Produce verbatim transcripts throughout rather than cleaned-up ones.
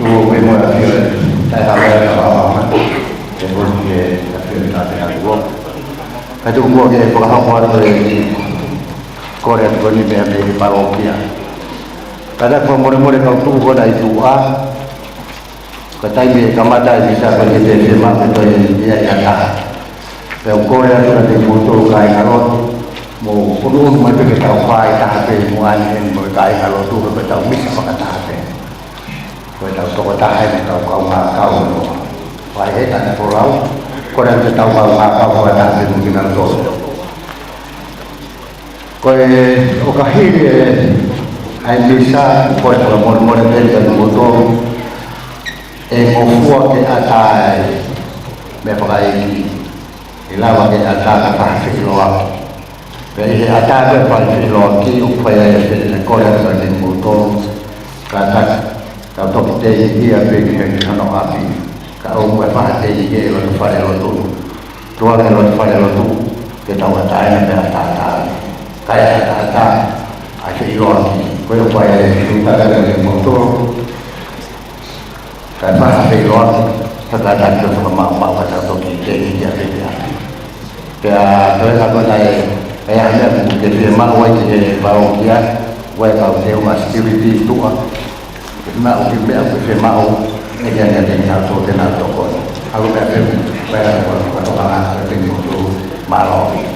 Tuku ke mou ʻafio, tau haʻu ʻo kau ʻo maʻu e moʻoni ke ʻafio ʻi he taʻataʻa kuo. Kae tuku muʻa ke fakahoko atu e kole atu ko eni mei he palokia. Kātaki fakamolemole kau tuʻu ko ena ʻi tuʻa. Ko e taimi ʻe kamata ai e misa ko eni ʻe fiemaʻu ke toe ʻi ai ha taha. Pea u kole atu kiate kimoutolu kāingalotu, mou ʻunuʻunu mai pē ke tau fai taha pē mo ʻAni heni mo e kāingalotu, ko ʻetau misa fakataha pē. Ko ʻetau tokotaha eni, tau kaungā kau noa. Fai he tane folau, kole atu ke tau kaungā kau fakataha pē mo kinautolu. Ko e ʻoka hili e, ʻa e misa, kole fakamolemole pē kiate kimoutolu, ʻe ngofua ke ʻatā e meʻa fakaʻeiki, ʻe lava ke ʻatā ka fai ha feʻiloaki. Pea ʻi he ʻatā ko ē fai ha feʻiloaki, ʻoku fai ai e feʻiloaki, kole atu kiate kimoutolu, kātaki tau toki teihia pē ki he, ki hono ʻapi. Ka ʻoua ʻe fai ha teihia ʻi loto falelotu. Tuʻa ki loto falelotu, ke tau ʻatā ena pea ʻatā. Kae ʻatā, ʻa e feʻiloaki. Ko ia ʻoku fai ai e feʻiloaki kiate kimoutolu. Kae fai ha feʻiloaki, kātaki ke fakamaʻumaʻu ka tau toki teihia pē ki he ʻapi. Pea toe ka ko ena e, e ʻa e meʻa ʻoku ke fiemaʻu ai ki he palokia, ʻoku ʻi ai e kau teunga security ʻi tuʻa. Ke maʻu ki he meʻa ʻoku ke fiemaʻu, ʻe ʻi ai e ʻenau tokoni. Haʻu pē ke, pea ko e, ko e, ko e, ko e, mālō.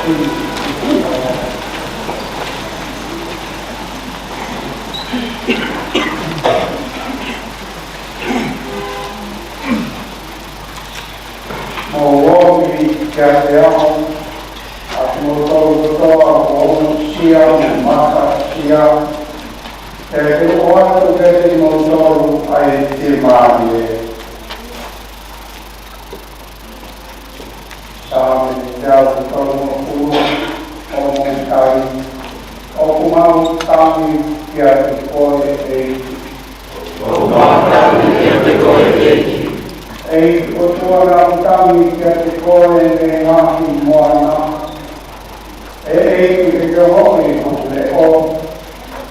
Mou omi kiate au, ʻa kimoutolu kotoa ʻoku uesia mo matasia, he te u ʻoatu kiate kimoutolu ʻa e fiemālie. Saame teau tolungofulu, ʻo mou tali. ʻOku mau tangi kiate koe, ʻEiki. ʻOku mau tangi kiate koe, ʻEiki. ʻEiki ʻOtua, naʻa mau tangi kiate koe mei he ngaahi moana. ʻE ʻEiki, ke ke ongoʻi hoku leʻo,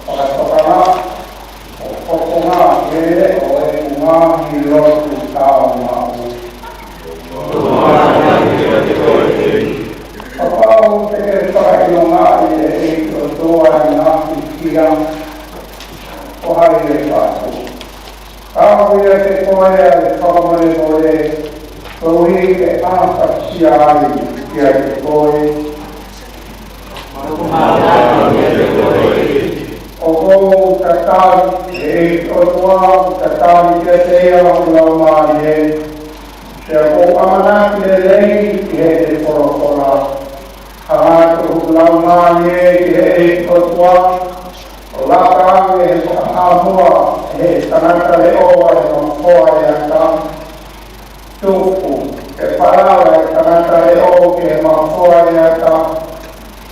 fakatokanga, ʻo hopo ngā kele ʻo e ngaahi lotu tāumaʻu. Kapau te ke fakaʻilongaʻi, ʻe ʻEiki ʻOtua, ʻa e ngaahi kia, ko hai ʻe fatu? Ka ʻoku ʻiate koe ʻa e fakamolemole, koeʻuhi ke ʻātakia ai kiate koe. ʻOku ou tatali, ʻe ʻEiki ʻOtua, ʻoku ou tatali kiate koe ʻa hoku laumālie, pea ʻoku ou ʻamanaki lelei ki heʻene folofola. Hanga atu hoku laumālie ki he ʻEiki ʻOtua, ʻo laka ange he faʻa ʻamoa ʻe he tangata leʻo ʻa e mafoa ʻe ata. Tuku ke falala e tangata leʻo ki he mafoa ʻe ata,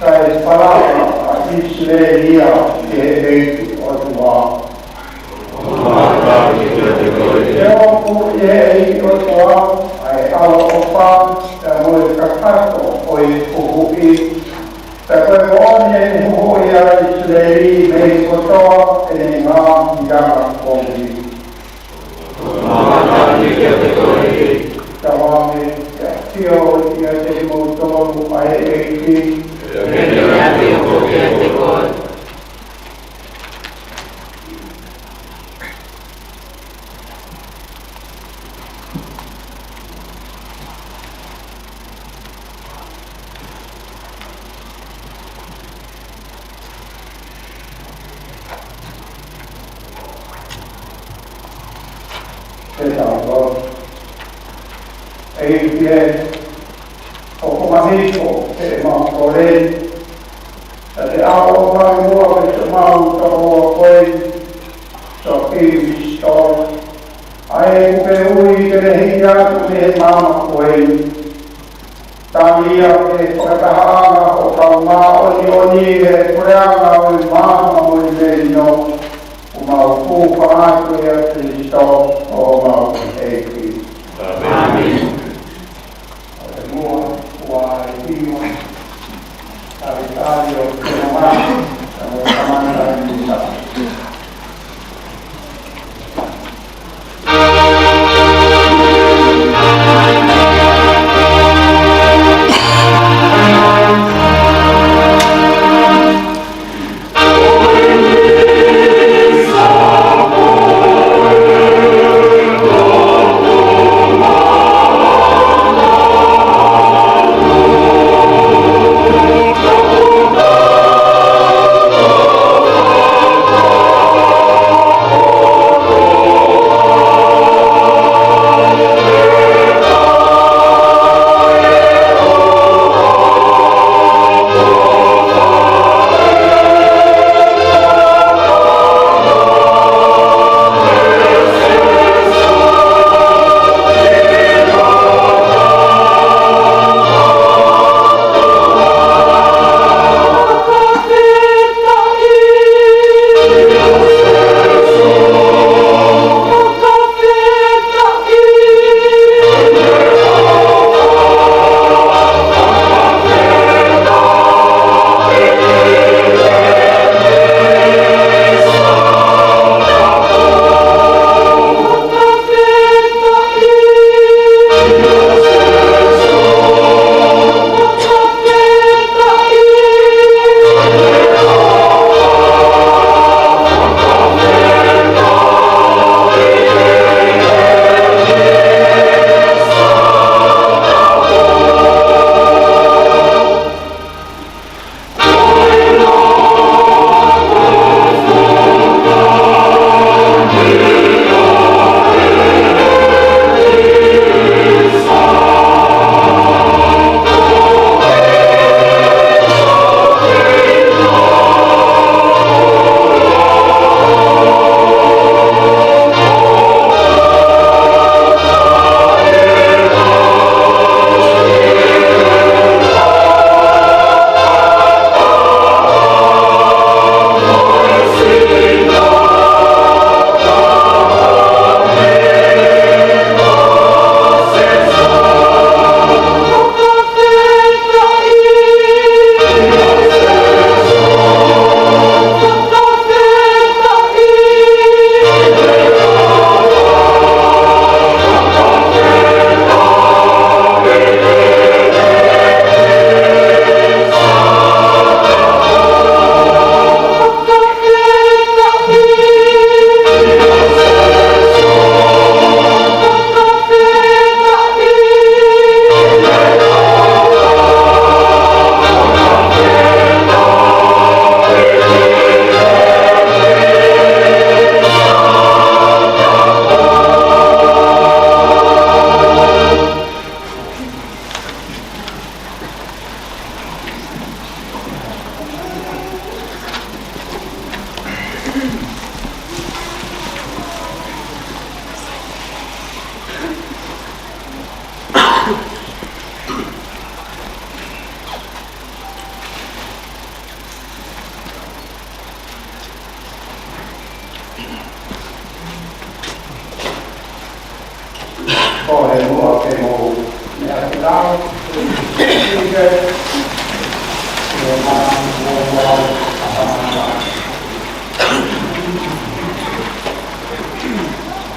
kae falala ʻa ʻIsileli ia ki he ʻEiki ʻOtua. Ke ʻoatu ʻe he ʻEiki ʻOtua ʻa e ʻaloʻofa, pea mo e kakato ʻo e huhuʻi, pea ko e moʻoni ʻene huhuʻi ʻa ʻIsileli mei he kotoa ʻene ngaahi anga kovi. Tauange, ke ʻafio ʻiate kimoutolu ʻa e ʻEiki. Ke tau lotu. ʻEiki ē, ʻoku mahino ʻemau kole, ka te ʻalu mai muʻa pē ke mau tau koe, Sīsū Kalaisi, ʻa ē kuo ke ui ke ne hiki atu mei he maama ko eni. Tangi ia ki he fakatahaʻanga ʻo e kau māʻoniʻoni ʻi he puleʻanga ʻo e maama mo e melino, ʻoku mau hūfanga atu ʻia Kalaisi ko homau ʻEiki. ʻĀmeni. ʻOku muʻa, ua e hiva, talitali ʻo e kemama, ʻa e kamana ni sa.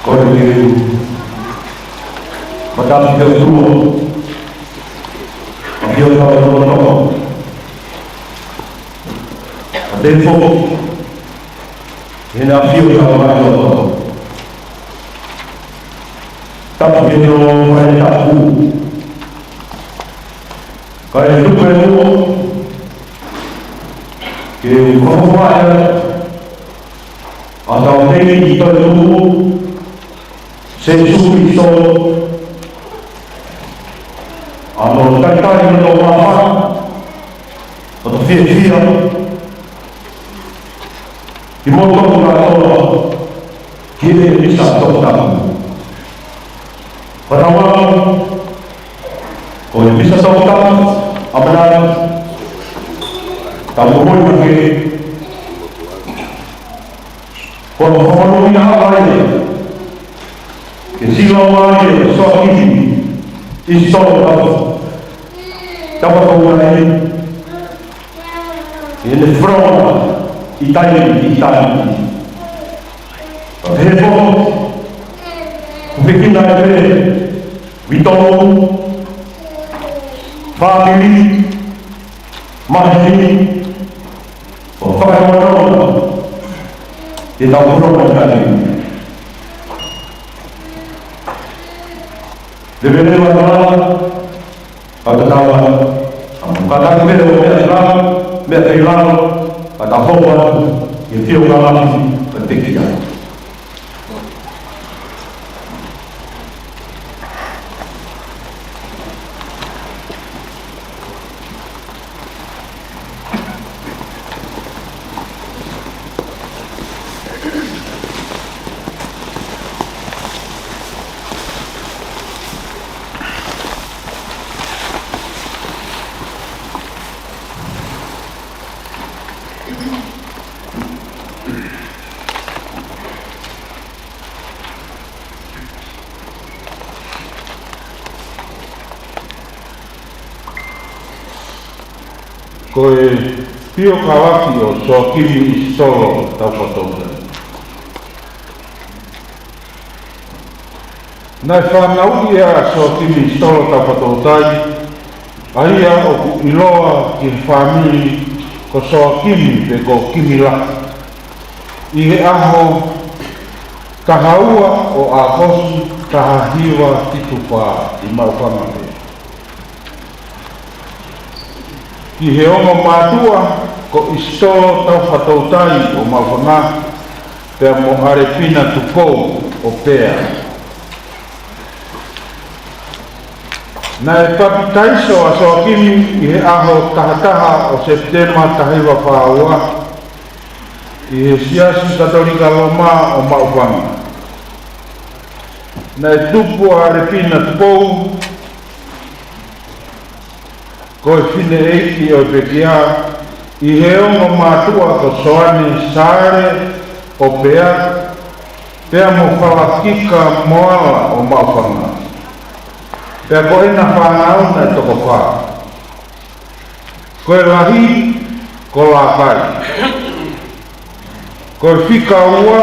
Ko e matāpule ʻo e ʻOtua, ʻa ia ʻoku tau lolotonga. ʻA e foki, ʻi heʻene ʻafio ʻi he ʻao māʻoniʻoni. Tapu ki he ʻOtua ʻi he tapu. Kae tuku e muʻa ke u fakafetaʻi atu ʻa hotau ʻEiki toetuʻu, Sīsū Kalaisi, ʻa hono talitali ʻo e māfana, ʻo e fiefia, kimoutolu kātoa, ki he misa toputapu. Fakatauange, ko e misa toputapu, ʻamanaki, tau moʻui hake, ko e fakamoʻoni ʻa e ʻOtua, ke sila mai ʻa e Soakimi ʻIsitolo Taufa-, Taufaʻahau ʻi heʻene fononga ʻi taimi, ʻi taimi. Pea pehē foki, ʻoku fekina e pē, vitono, fāmili, maheni, ʻo fakaongoongo, ʻi heʻetau fononga ʻi taimi. Leveleva ʻa e lava, ʻa e tatau ʻa e, ʻa e kātaki pē ʻo e meʻa ʻi lalo, meʻa ʻi lalo, ʻa e tafoa, ʻi he fio kālaki, ʻa e pekia. Ko e fio kālaki ʻo Soakimi ʻIsitolo Taufaʻahau. Naʻe fanauʻi ʻa Soakimi ʻIsitolo Taufaʻahau, ʻa ia ʻoku ʻiloa ki he fāmili ko Soakimi pe ko Kimila, ʻi he ʻaho taha ua ʻo ʻAokosi taha hiva fitu fā ʻi Maʻufanga pē. Ki he ongo mātuʻa ko ʻIsitolo Taufaʻahau ʻo Maʻufanga, pea mo ʻAlepina Tupou ʻo Pea. Naʻe papitaiso ʻa Soakimi ʻi he ʻaho taha taha ʻo Sepitema taha hiva fā ua, ʻi he Siasi Katolika Loma ʻo Maʻufanga. Naʻe tupu ʻa ʻAlepina Tupou, ko e fineʻeiki ʻo e pekia, ʻi he ongo mātuʻa ko Soane Sale ʻo Pea, pea mo Falakika Moala ʻo Maʻufanga. Pea ko ʻena fānau naʻe toko fā. Ko e lahi ko Lākai. Ko e fika ua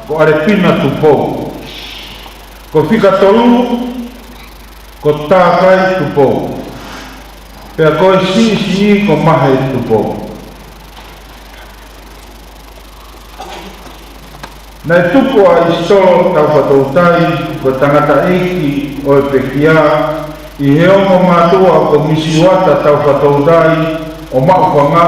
ko ʻAlepina Tupou. Ko e fika tolu ko Tākai Tupou. Pea ko e siʻisiʻi ko Mahe Tupou. Naʻe tupu ʻa ʻIsitolo Taufaʻahau ko e tangataʻeiki ʻo e pekia ʻi he ongo mātuʻa ko Misiuata Taufaʻahau ʻo Maʻufanga,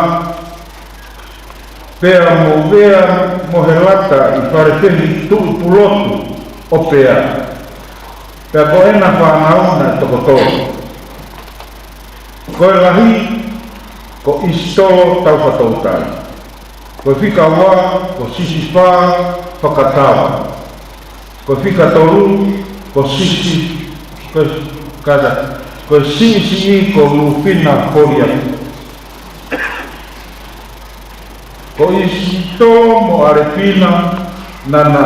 pea mo Vea Mohelata ʻi Falepehi Tuʻipulotu ʻo Pea. Pea ko ʻena fānau naʻe toko tolu. Ko e lahi ko ʻIsitolo Taufaʻahau. Ko e fika ua ko Sisifā Fakatava. Ko e fika tolu ko Sisi, ko e, kātaki, ko e siʻisiʻi ko Lufina Foliaki. Ko ʻIsitolo mo ʻAlepina naʻa na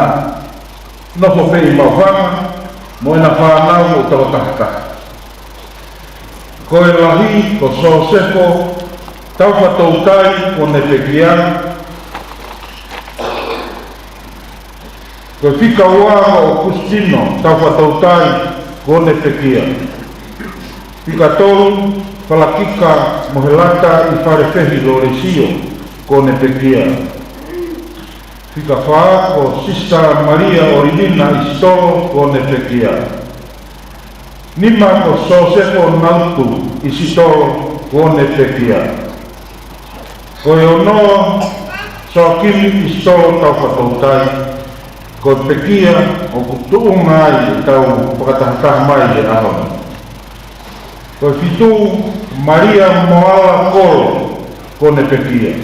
nofo pē ʻi Maʻufanga mo ʻena fānau ʻe toko taha taha. Ko e lahi ko Sosefo Taufatoutai kuo ne pekia. Ko e fika ua ko ʻOkusitino Taufatoutai kuo ne pekia. Fika tolu, Falakika Mohelata ʻi Falefehi Lolesio kuo ne pekia. Fika fā, ko Sisitā Malia ʻOlivina ʻIsitolo kuo ne pekia. Nima, ko Sosefo Nautu ʻIsitolo kuo ne pekia. Ko e ono, Soakimi ʻIsitolo Taufatoutai, ko e pekia ʻoku tuʻunga ai ʻetau fakatahataha mai he ʻaho ni. Ko e fitu, Malia Moala Kolo kuo ne pekia.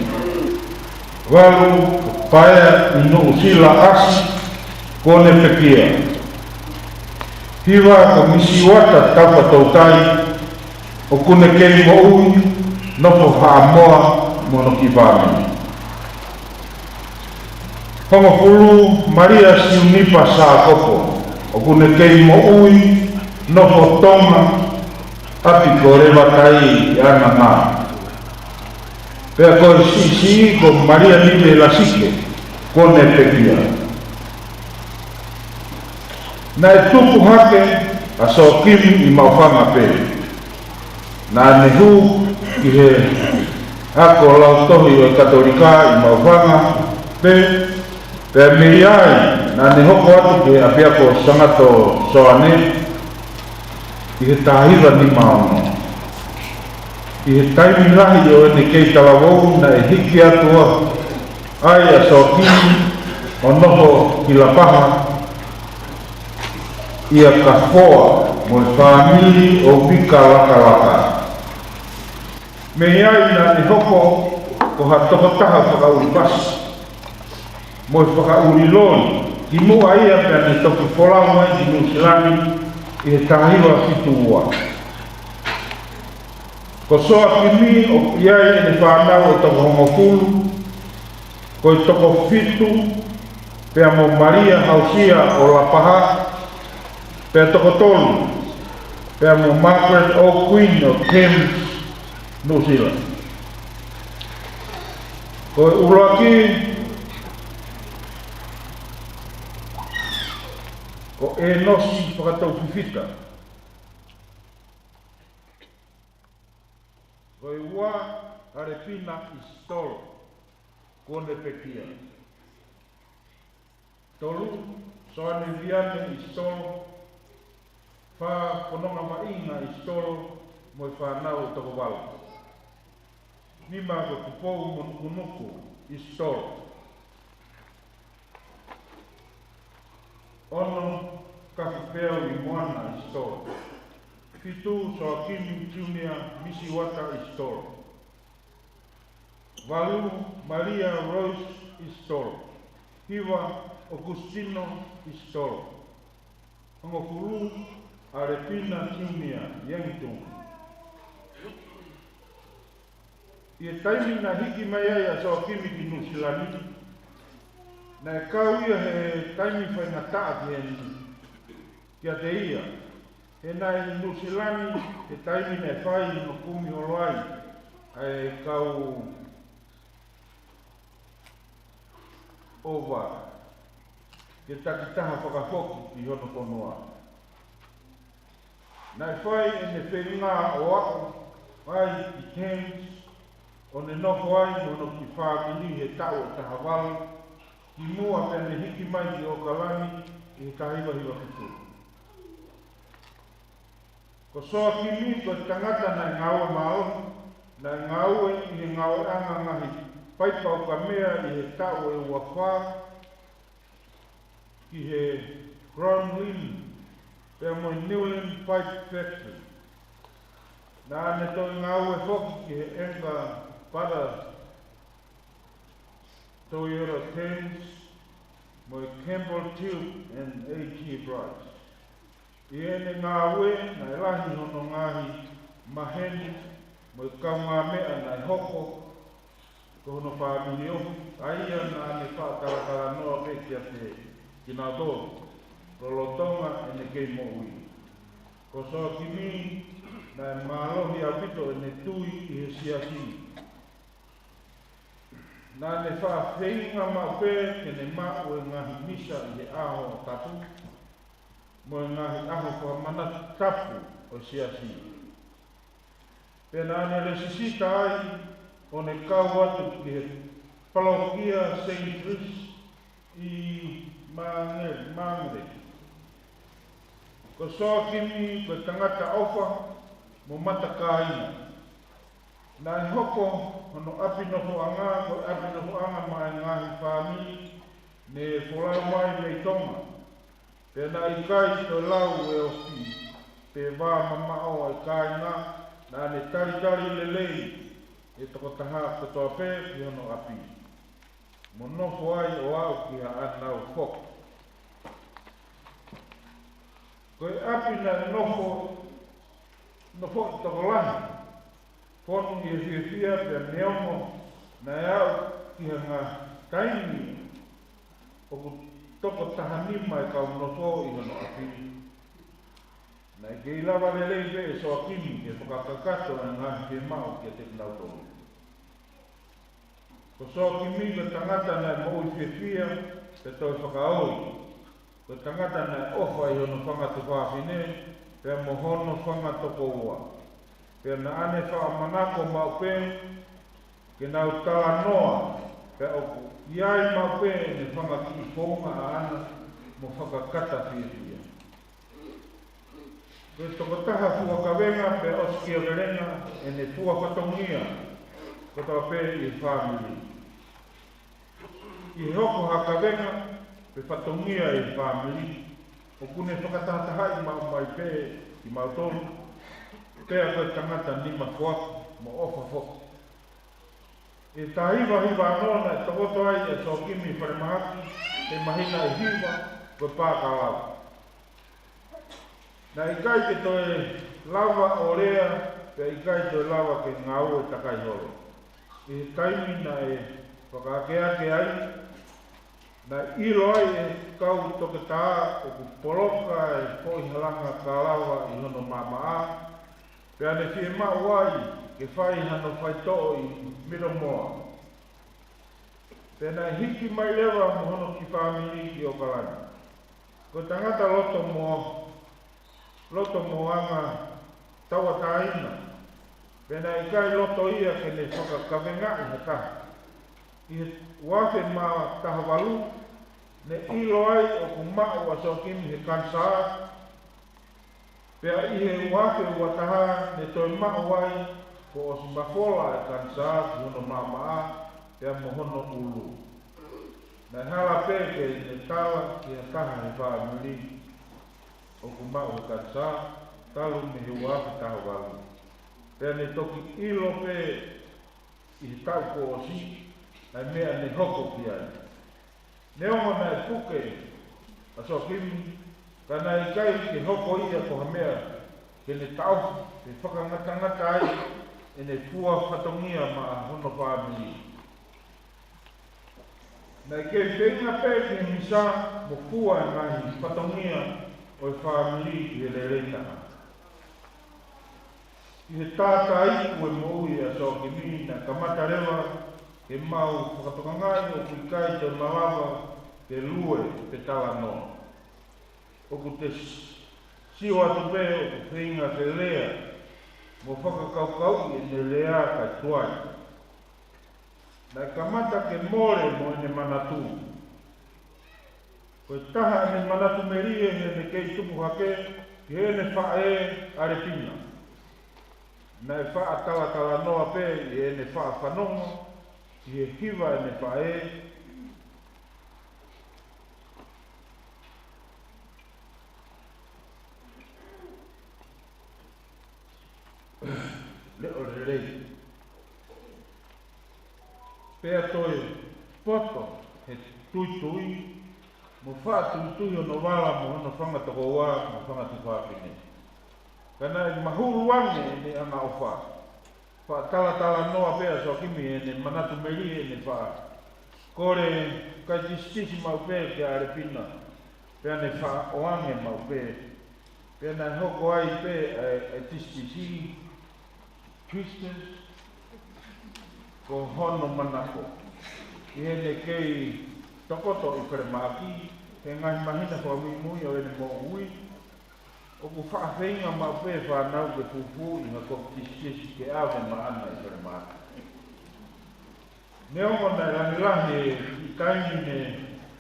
Valu, Paea ʻi Nuʻusila ʻAsi kuo ne pekia. Hiva, ko Misiuata Taufatoutai, ʻoku ne kei moʻui, nofo Haʻamoa mo hono kiʻi fāmili. Hongofulu, Malia Siunipa Sākopo, ʻoku ne kei moʻui, nofo Tonga, ʻapi ko Levatai ʻi ʻAnana. Pea ko e siʻisiʻi ko Malia Nive Lasike kuo ne pekia. Naʻe tupu hake ʻa Soakimi ʻi Maʻufanga pē. Naʻa ne hū ki he ako lautohi ʻo e Katolika ʻi Maʻufanga pē, pea mei ai naʻa ne hoko atu ki he ʻapiako Sangato Soane ʻi he taha hiva nima ono. ʻI he taimi lahi ʻo ʻene kei talavou naʻe hiki atu ai ʻa Soakimi ʻo nofo ki Lapaha ʻia Kafoa mo e fāmili ʻo Vika Lakalaka. Mei ai naʻa ne hoko ko ha tokotaha fakaʻuli pasi mo e fakaʻuli loli, kimuʻa ia pea ne toki folau mai ki Nuʻusila ni ʻi he taha hiva fitu ua. Ko Soakimi ʻoku ʻi ai ʻene fānau ʻe toko hongofulu, ko e toko fitu pea mo Malia Hausia ʻo Lapaha, pea toko tolu pea mo Margaret O'Queen ʻo Cairns, Nuʻusila. Ko e ʻuluaki, ko ʻEnosi Fakatoufifita. Ko e ua, ʻAlepina ʻIsitolo kuo ne pekia. Tolu, Soane Viane ʻIsitolo. Fā, Fononga Maʻinga ʻIsitolo mo e fānau ʻe toko valu. Nima, ko Tupou mo Nukunuku ʻIsitolo. Ono, Kafupeu ʻi Moana ʻIsitolo. Fitu, Soakimi Junior Misiuata ʻIsitolo. Valu, Malia Rose ʻIsitolo. Hiva, ʻOkusitino ʻIsitolo. Hongofulu, ʻAlepina Junior Yangtung. ʻI he taimi naʻe hiki mai ai ʻa Soakimi ki Nuʻusila ni, naʻe kau ia he taimi faingataʻa ki heni kiate ia. He naʻe ʻi Nuʻusila ni he taimi naʻe fai hono kumi holo ai ʻa e kau ʻova ke takitaha fakafoki ki hono fonua. Naʻe fai ʻene feinga ʻo aʻu ai ki Cairns, ʻo ne nofo ai mo hono kiʻi fāmili he taʻu ʻe taha valu, kimuʻa pea ne hiki mai ki ʻOkalani ʻi he taha hiva hiva fitu. Ko Soakimi ko e tangata naʻe ngāue mālohi, naʻe ngāue ʻi he ngāueʻanga ngaahi paipa ukamea ʻi he taʻu ʻe ua fā ki he Groenlin pea mo e Newlyn Pipe Factory. Naʻa ne toe ngāue foki ki he Anchor Butter Toyota Cairns mo e Campbell Tube and A G Price. ʻI heʻene ngāue naʻe lahi hono ngaahi maheni mo e kaungāmeʻa naʻe hoko ko hono fāmili ofi, ʻa ia naʻa ne faʻa talatalanoa pē kiate kinautolu lolotonga ʻene kei moʻui. Ko Soakimi Naʻe mālohi ʻaupito ʻene tui ʻi he siasi. Naʻa ne faʻa feinga maʻu pē ke ne maʻu e ngaahi misa ʻi he ʻaho tapu mo e ngaahi ʻaho fakamanatu tapu ʻo e siasi. Pea naʻa ne lēsisita ai ʻo ne kau atu ki he palokia Saint Chris ʻi Māngere, Māngere. Ko Soakimi ko e tangata ʻofa mo matakāina. Naʻe hoko hono ʻapi nofoʻanga ko e ʻapi nofoʻanga maʻa e ngaahi fāmili ne folau mai mei Tonga. Pea naʻe ʻikai toe lau e ofi pe vā mamaʻo ʻa e kāinga, naʻa ne talitali lelei e tokotaha kotoa pē ki hono ʻapi, mo nofo ai ʻo aʻu ki haʻanau foki. Ko e ʻapi naʻe nofo, nofo tokolahi, fonu ʻi he fiefia pea neongo naʻe aʻu ki ha ngaahi taimi ʻoku toko taha nima e kau nofo ʻi hono ʻapi. Naʻe kei lava lelei pē ʻe Soakimi ke fakakakato e ngaahi fiemaʻu kiate kinautolu. Ko Soakimi ko e tangata naʻe moʻui fiefia pea toe fakaoli. Ko e tangata naʻe ʻofa ʻi hono fanga tuofāfine pea mo hono fanga tokoua. Pea naʻa ne faʻa manako maʻu pē ke nau talanoa, pea ʻoku ʻi ai maʻu pē ʻene fanga kiʻi founga ʻaʻana mo fakakata fiefia. Ko e tokotaha fua kavenga pea ʻosi kia velenga ʻene fua fatongia kotoa pē ʻi he fāmili. ʻI he hoko ha kavenga pe fatongia ʻi he fāmili, ʻoku ne fakatahatahaʻi maʻu mai pē kimautolu, pea ko e tangata nima foaki mo ʻofa foki. ʻI he taha hiva hiva ono naʻe tokoto ai ʻa Soakimi ʻi falemahaki he māhina ʻe hiva ko e pākalau. Naʻe ʻikai ke toe lava ʻo lea, pea ʻikai toe lava ke ngāue takai holo. ʻI he taimi naʻe fakaakeake ai, naʻe ʻilo ai ʻe he kau toketā ʻoku poloka e foʻi halanga kalava ʻi hono maʻamaʻa, pea ne fiemaʻu ai ke fai hano faitoʻo ʻi Middlemore. Pea naʻe hiki mai leva mo hono kiʻi fāmili ki ʻOkalani. Ko e tangata loto mo, loto mo anga tauʻatāina, pea naʻe ʻikai loto ia ke ne fakakavengaʻi ha taha. ʻI he ua afe mā taha valu, ne ʻilo ai ʻoku maʻu ʻa Soakimi he kanisā, pea ʻi he ua afe ua taha ne toe maʻu ai kuo ʻosi mafola e kanisā ki hono maʻamaʻa pea mo hono ʻulu. Naʻe hala pē ke ne tala ki ha taha he fāmili ʻoku maʻu he kanisā talu mei he ua afe taha valu. Pea ne toki ʻilo pē ʻi he taʻu kuo ʻosi ʻa e meʻa ne hoko ki ai. Neongo naʻe puke ʻa Soakimi, ka naʻe ʻikai ke hoko ia ko ha meʻa ke ne taʻofi pe fakangatangata ai ʻene fua fatongia maʻa hono fāmili. Naʻe kei feinga pē ke misa mo fua e ngaahi fatongia ʻo e fāmili ki he lelei taha. ʻI he tātā iku e moʻui ʻa Soakimi, naʻe kamata leva ke mau fakatokangaʻi ʻoku ʻikai te malava ke lue pe talanoa. ʻOku te sio atu pē ʻoku feinga ke lea mo fakakaukauʻi ʻene lea kae tuai. Naʻe kamata ke mole mo ʻene manatu. Ko e taha ʻene manatu melie heʻene kei tupu hake ki heʻene faʻē ʻAlepina. Naʻe faʻa talatalanoa pē ʻi heʻene faʻa fanongo ki he hiva ʻene faʻē, leʻo lelei. Pea toe poto he tuitui, mo faʻatuitui hono vala mo hono fanga tokoua mo fanga tuofāfine. Ka naʻe mahulu ange ʻene anga ʻofa. Faʻa talatalanoa pē ʻa Soakimi ʻene manatu melie ʻene faʻa kole kai tisitisi maʻu pē kia ʻAlepina. Pea ne faʻa ʻoange maʻu pē. Pea naʻe hoko ai pē ʻa e, ʻa e T C C Christians ko hono manako ʻi heʻene kei tokoto ʻi falemahaki he ngaahi māhina fakamuimui ʻo ʻene moʻui. ʻOku faʻa feinga maʻu pē fānau ke fufū ʻi ha kopi T C C ke ʻave maʻana ʻi falemahaki. Neongo naʻe lahilahi e kiʻi taimi ne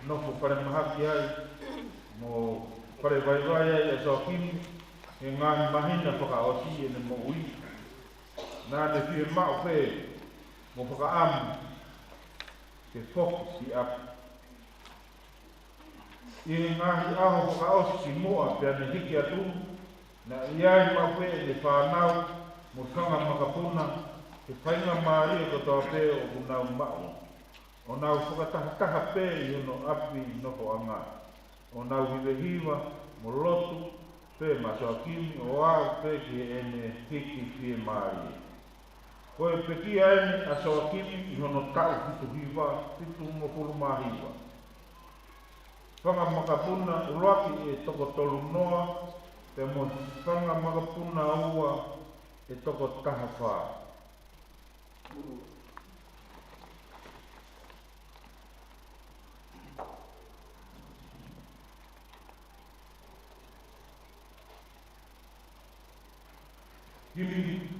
nofo falemahaki ai mo falevaivai ai ʻa Soakimi he ngaahi māhina fakaʻosi ʻene moʻui, naʻa ne fiemaʻu pē mo fakaʻamu ke foki ki ʻapi. ʻI he ngaahi ʻaho fakaʻosi kimuʻa peá ne hiki atu, naʻe ʻi ai maʻu pē ʻene fānau mo e fanga makapuna he faingamālie kotoa pē ʻoku nau maʻu, ʻo nau fakatahataha pē ʻi hono ʻapi nofoʻanga, ʻo nau hivehiva mo lotu pē maʻa Soakimi ʻo aʻu pē ki heʻene hiki fiemālie. Ko e pekia eni ʻa Soakimi ʻi hono taʻu fitu hiva, fitungofulu mā hiva. Fanga makapuna ʻuluaki ʻe toko tolu noa, pea mo e fanga makapuna ua ʻe toko taha fā. Kimi,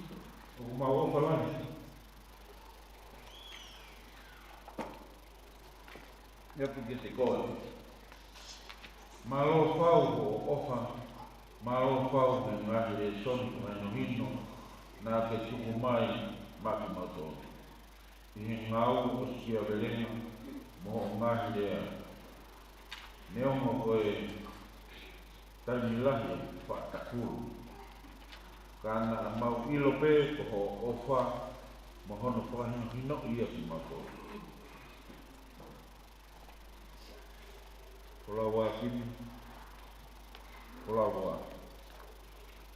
ʻoku mau ʻofa lahi atu kiate koe. Mālō fau hoʻo ʻofa, mālō fau he ngaahi lēsoni fakahinohino naʻa ke tuku mai maʻa kimautolu ʻi he ngāue ʻo e siavelenga mo hoʻo ngaahi lea. Neongo ko e taimi lahi ʻoku faʻa tafulu, ka naʻa mau ʻilo pē ko hoʻo ʻofa mo hono fakahinohinoʻi ia kimautolu. Folau ā Kimi, folau ā.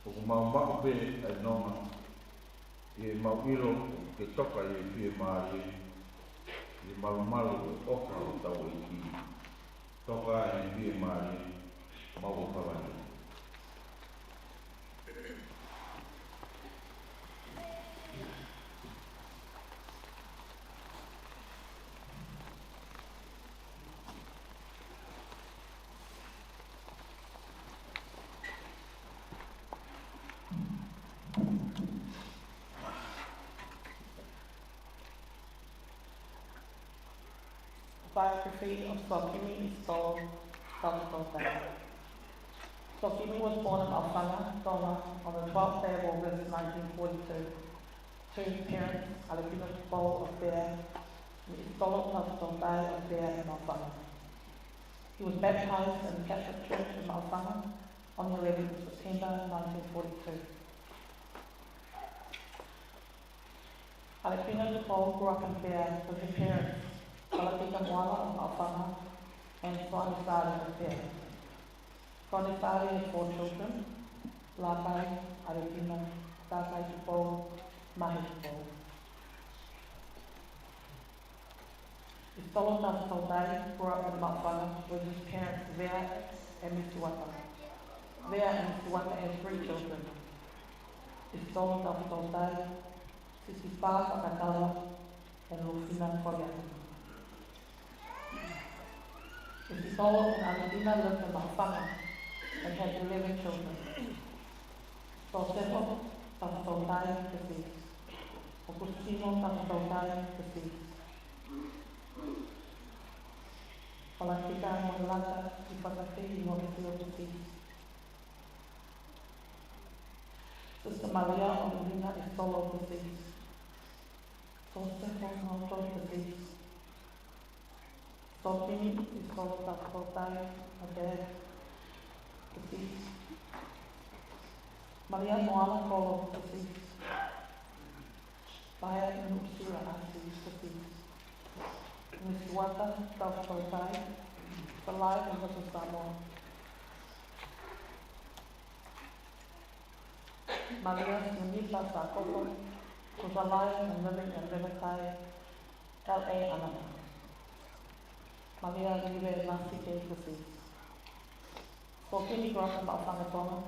ʻOku mau maʻu pē ʻa e nonga ʻi heʻemau ʻilo ʻoku ke toka ʻi he fiemālie, ʻi he malumalu ʻo e ʻofa ʻo hotau ʻEiki. Toka ʻi he fiemālie, mau ʻofa lahi. Biography of Soakimi Isitolo Tafatautai. Soakimi was born in Maʻufanga, Tonga, on the twelfth day of August nineteen forty-two, to his parents, ʻAlepina Tupou of Bea and Isitolo Tafatautai of Bea and Maʻufanga. He was baptized in the Catholic Church in Maʻufanga on the eleventh of September nineteen forty-two. ʻAlepina Tupou grew up in Bea with her parents, Falatika Moala of Maʻufanga and Soane Sale of Bea. Soane Sale had four children: Lākai, ʻAlepina, Tākai Tupou, Mahe Tupou. Isitolo Tafatautai grew up in Maʻufanga with his parents Vea and Misi Uata. Vea and Misi Uata had three children: Isitolo Tafatautai, Sisifā Fakatala, and Lofina Koliahi. Isitolo and ʻAlepina lived in Maʻufanga and had eleven children. Sosefo Tafatautai, deceased. ʻOkusitino Tafatautai, deceased. Falatika Mohelata Ifatafehi Moʻesio, deceased. Sister Malia ʻOnelina Isitolo, deceased. Sosefo Noto, deceased. Soakimi Isitolo Tafatautai, my dad, deceased. Malia Moala Kolo, deceased. Paea Nuʻusila Asi, deceased. Misi Uata Tafatautai, alive in Little Samoa. Malia Sunipa Sakoto was alive and living in Levitae, L A, Anama. Malia Niue Masike, deceased. Soakimi grew up in Maʻufanga, Tonga,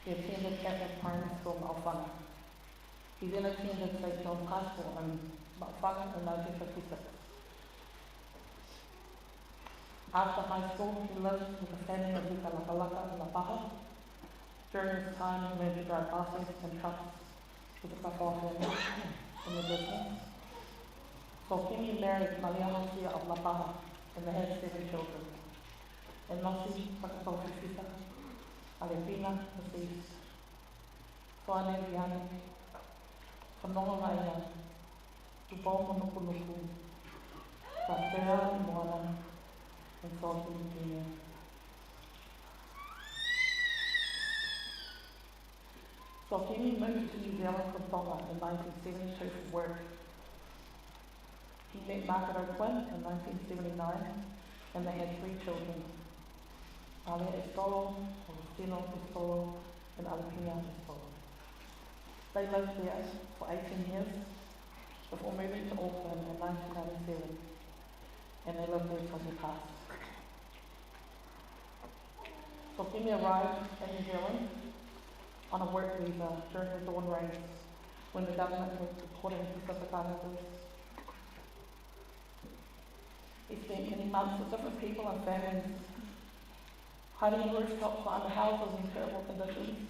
He attended Catholic Primary School, Maʻufanga. He then attended Saint John's High School in Maʻufanga in nineteen fifty-six. After high school, he lived with the family of Vika Lakalaka in Lapaha. During this time, he learned to drive buses and trucks with the Kafoa family in the business. Sokimi married Malia Hosia of Lapaha, and they had seven children. ʻEnosi Fakatau Fifita, Alepina, deceased, Soane Viane, Fanongo Vaia, Tupou Manukunuku, Tatea Moana, and Sokimi Junior. Sokimi moved to New Zealand from Tonga in nineteen seventy-two for work. He met Margaret O'Quinn in nineteen seventy-nine, and they had three children, Ale Estolo, Augustino Estolo, and Alepina Estolo. They lived there for eighteen years before moving to Auckland in nineteen ninety-seven, and they lived there till he passed. Sokimi arrived in New Zealand on a work visa during the Dawn Raids, when the government was deporting Pacific Islanders. He spent many months with different people and families, hiding in rooftops or under houses in terrible conditions.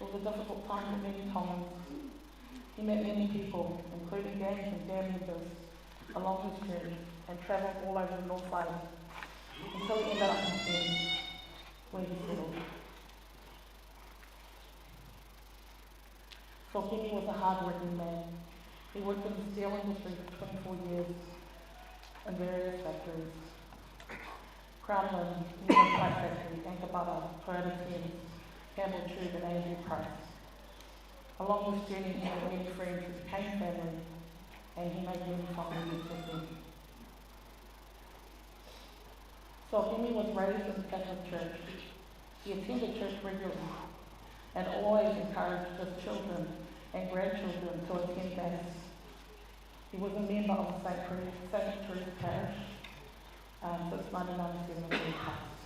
It was a difficult time for many Tongans. He met many people, including gangs and gang members, along his journey, and travelled all over the North Island until he ended up in Cairns, where he settled. Sokimi was a hard-working man. He worked in the steel industry for twenty-four years in various factories: Crown Linen, Newman Pipe Factory, Anchor Butter, Toyota Thames, Campbell Tube, and A and B Price. Along this journey, he made many friends who became family, and he made many fond memories with them. Sokimi was raised in the Catholic Church. He attended church regularly and always encouraged his children and grandchildren to attend Mass. He was a member of Saint Ther-, Saint Teresa's Parish, um, since nineteen ninety-seven, when he passed.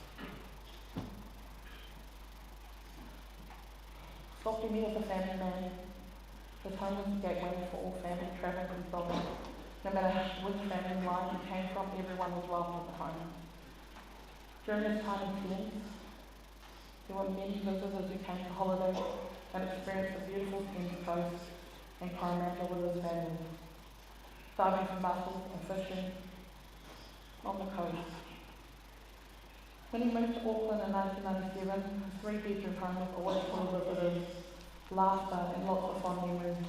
Sokimi was a family man. His home was the gateway for all family travelling from Tonga. No matter which family line you came from, everyone was welcome at the home. During his time in Cairns, there were many visitors who came for holiday and experienced the beautiful Cairns coast and Coromandel with his family, diving for mussels and fishing on the coast. When he moved to Auckland in nineteen ninety-seven, his three-bedroom home was always full of visitors, laughter, and lots of fond memories.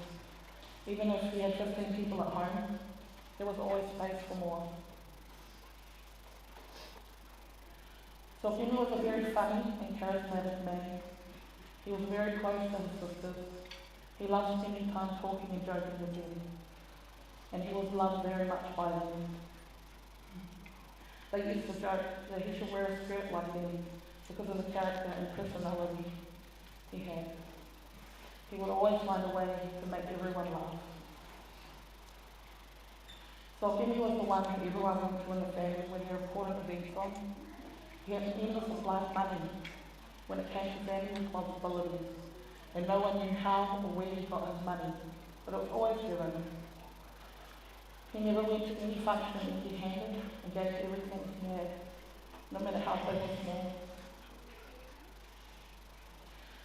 Even if he had fifteen people at home, there was always space for more. Sokimi was a very funny and charismatic man. He was very close to his sisters. He loved spending time talking and joking with them. And he was loved very much by them. They used to joke that he should wear a skirt like them because of the character and personality he had. He would always find a way to make everyone laugh. Sokimi was the one who everyone went to in the family when there were important events on. He had an endless supply of money when it came to family responsibilities, and no one knew how or where he got his money, but it was always given. He never went to any function empty-handed and gave everything he had, no matter how big or small.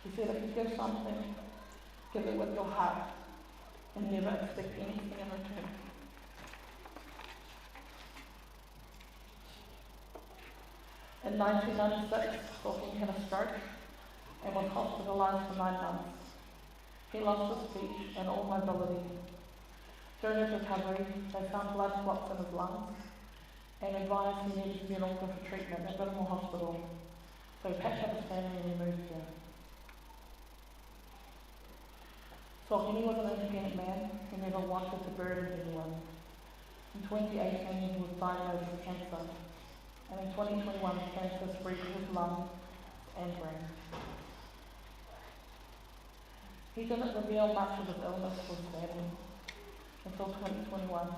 He said, "If you give something, give it with your heart and never expect anything in return." In nineteen ninety-six, Sokimi had a stroke and was hospitalized for nine months. He lost his speech and all mobility. During his recovery, they found blood clots in his lungs and advised he needed to be in Auckland for treatment at Miramar Hospital. So he packed up his family and he moved here. Sokimi was an independent man who never wanted to burden anyone. In twenty eighteen, he was diagnosed with cancer, and in twenty twenty-one, cancer spread to his lungs and brain. He didn't reveal much of his illness to his family until twenty twenty-one.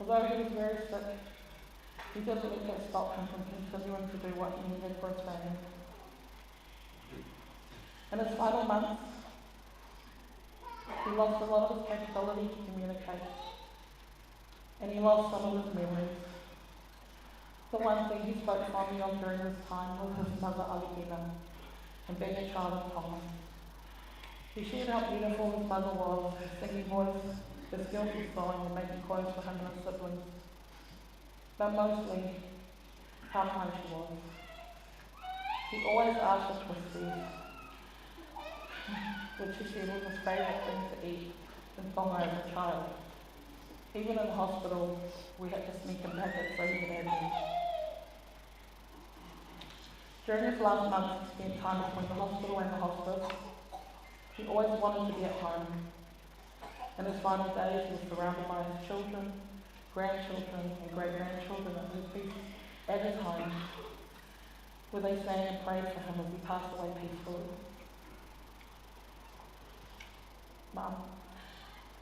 Although he was very sick, he didn't let that stop him from continuing to do what he needed for his family. In his final months, he lost a lot of his capability to communicate, and he lost some of his memories. The one thing he spoke fondly of during this time was his mother, ʻAliʻina, and being a child of Tonga. He shared how beautiful his mother was, her singing voice, her skillful sewing, and making clothes for him and his siblings, but mostly how kind she was. He always asked us for food, which he said was his favourite thing to eat in Tonga as a child. Even in the hospital, we had to sneak him packets so he could have them. During his last months, he spent time between the hospital and the hospice. He always wanted to be at home. In his final days, he was surrounded by his children, grandchildren, and great-grandchildren at his peace, at his home, where they sang and prayed for him as he passed away peacefully. Mum,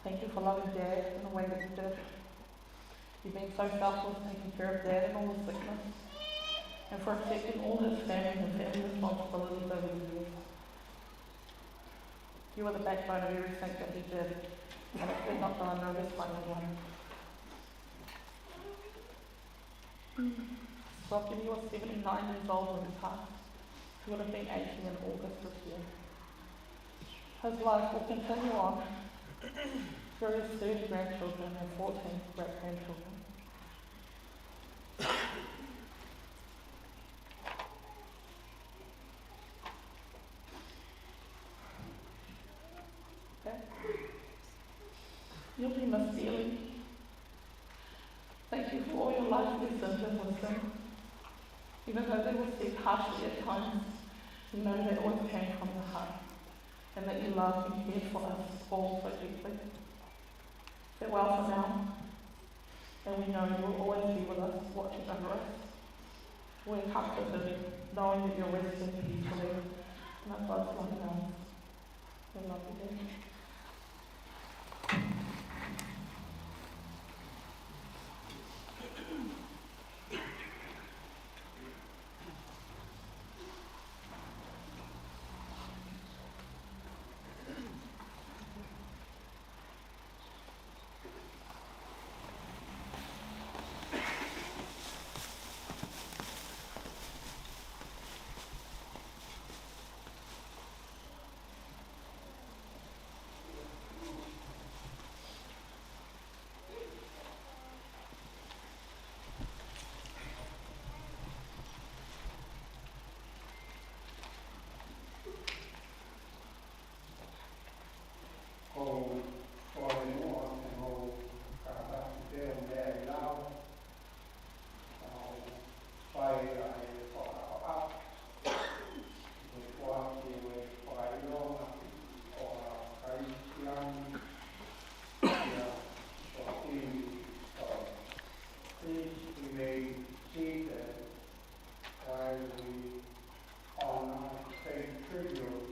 thank you for loving Dad in the way that you did. You've been so selfless, taking care of Dad in all the sickness, and for accepting all his family and family responsibilities over the years. You were the backbone of everything that he did, and it did not go unnoticed by anyone. Rob Jimmy was seventy-nine years old when he passed. He would have been eighty in August this year. His life will continue on through his thirty grandchildren and fourteen great-grandchildren. Okay. You'll be missed dearly. Thank you for all your life lessons and wisdom. Even though they were said harshly at times, we know they always came from the heart, and that you loved and cared for us all so deeply. Farewell for now, and we know you will always be with us, watching over us. We're comforted knowing that you're resting peacefully in a close loving arms. We love you, Dad. Ko e kole muʻa ke mou kātaki pē ʻo meʻa ʻi lalo, ʻo fai ʻa e fakaʻapaʻapa, ʻo fai ʻa e fakaʻilonga ʻo ha Kalisitiane, ʻia Soʻopimi Tau. Please remain seated while we honor and pay tribute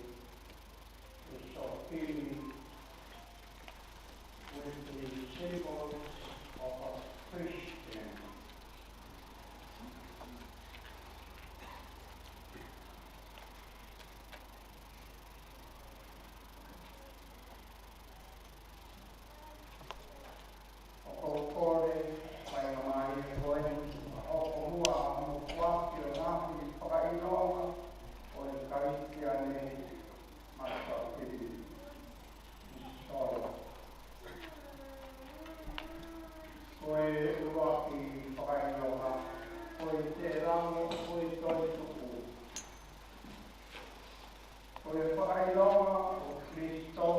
to Soʻopimi with the symbols of a Christian. ʻOku ou kole, faingamālie ko eni, ʻo hoko muʻa ʻa hono foaki ʻo e ngaahi fakaʻilonga ʻo e Kalisitiane maʻa Soʻopimi Solo. Ko e ʻuluaki fakaʻilonga, ko e Te Lango ʻo e Toetuʻu. Ko e fakaʻilonga ʻo Kalaisi kuo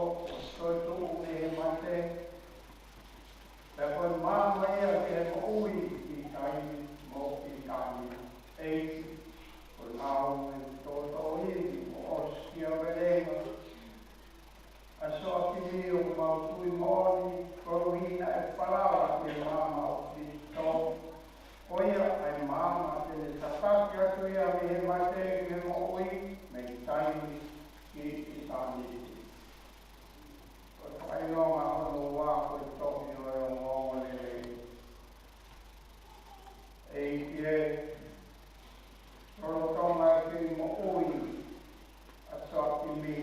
toetuʻu mei he mate, pea ko e maama ia ki he moʻui ʻi taimi mo ʻitāniti. ʻEiki, ko e ngāue toʻotoʻo ivi kuo ʻosi ʻa e velenga ʻa Soʻopimi, ʻoku mau tui moʻoni koeʻuhi naʻe falala ki he maama ʻo Kalaisi, ko ia ʻa e maama te ne tataki atu ia mei he mate ki he moʻui, mei taimi ki ʻitāniti. Ko e fakaʻilonga hono ua, ko e tohi ʻo e ongoongolelei. ʻEiki ē, lolotonga e kiʻi moʻui ʻa Soʻopimi,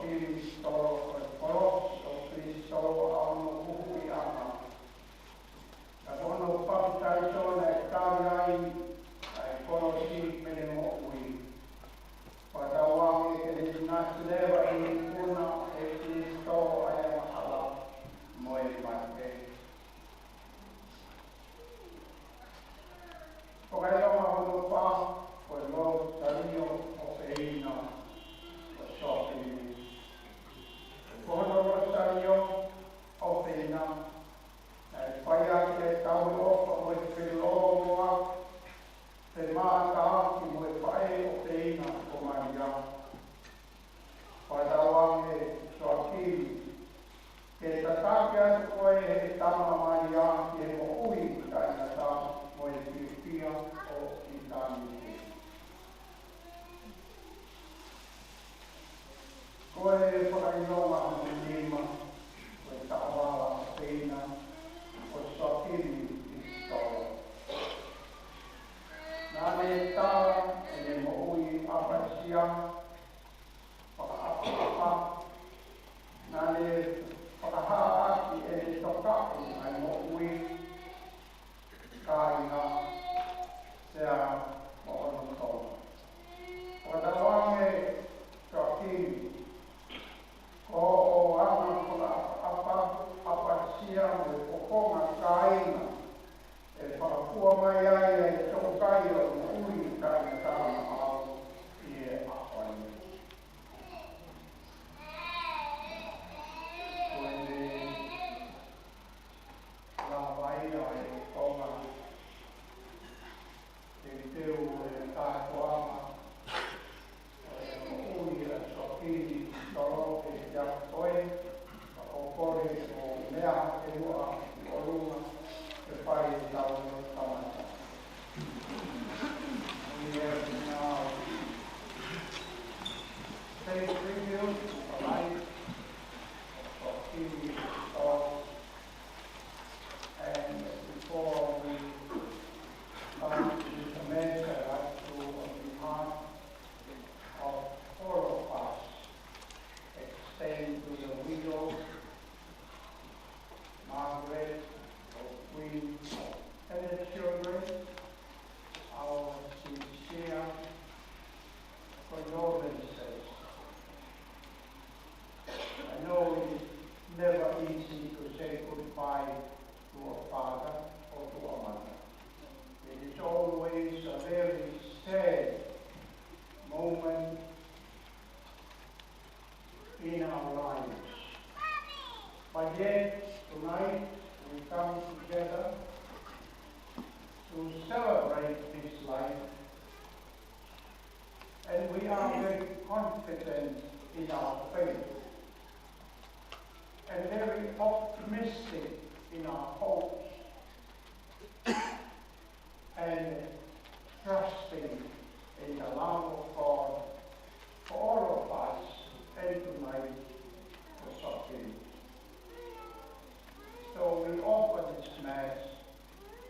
Kiliso, ko e kolosi ʻo Kiliso ʻa hono huhuʻiʻanga. Ka ko hono papitaiso naʻe tali ai ʻa e kolosi pea ne moʻui. Fakatauange ke ne ʻinasi leva ʻi he ikuna ʻo Kiliso ʻa e angahala mo e mate. Ko e ʻilonga hono fā, ko e Losalia ʻofeina ʻo Soakimi. Ko hono Losalia ʻofeina, naʻe fai ʻaki ʻetau ʻofa mo e felōngoa, femātaaki mo e faʻē ʻofeina ko Malia. Fakatauange Soakimi, ke tataki atu koe ʻe he Tamai Malia ki he moʻui taʻengata mo e fiefia ʻo ʻitāniti. Ko e fakaʻilonga hono nima, ko e taʻovala ʻofeina ʻo Soakimi Kiliso. Naʻa ne tala ʻene moʻui ʻapasia, fakaʻapaʻapa, naʻa ne fakahā ʻaki ʻene tokaʻi ʻa e moʻui, kāinga, sea mo hono toʻa. Fakatauange Soakimi, ko hoʻo anga fakaʻapaʻapa, ʻapasia mo e fofonga kāinga, ʻe fakafua mai ai ʻa e toʻukai ʻo e moʻui taʻengata maʻau ʻi he ʻaho ni. Ko ʻene lava ia ʻa e konga teuteu ʻo e kātoanga ʻo e moʻui ʻa Soakimi Kiliso, ʻe ʻiate koe, ka ko e kole ke mou meʻa ʻi muʻa ʻi ʻolunga ke fai ʻetau kamata. We have now safe tribute to the life of Soakimi Kiliso. And before we start with the mass, I'd like to, on behalf of all of us, extend to the widow, Margaret O'Quinn, and the children, our sincere condolences. I know it is never easy to say goodbye to a father or to a mother. It is always a very sad moment in our lives. But yet, tonight, we come together to celebrate his life, and we are very confident in our faith and very optimistic in our hopes and trusting in the love of God for all of us and tonight for Soakimi. So we offer this mass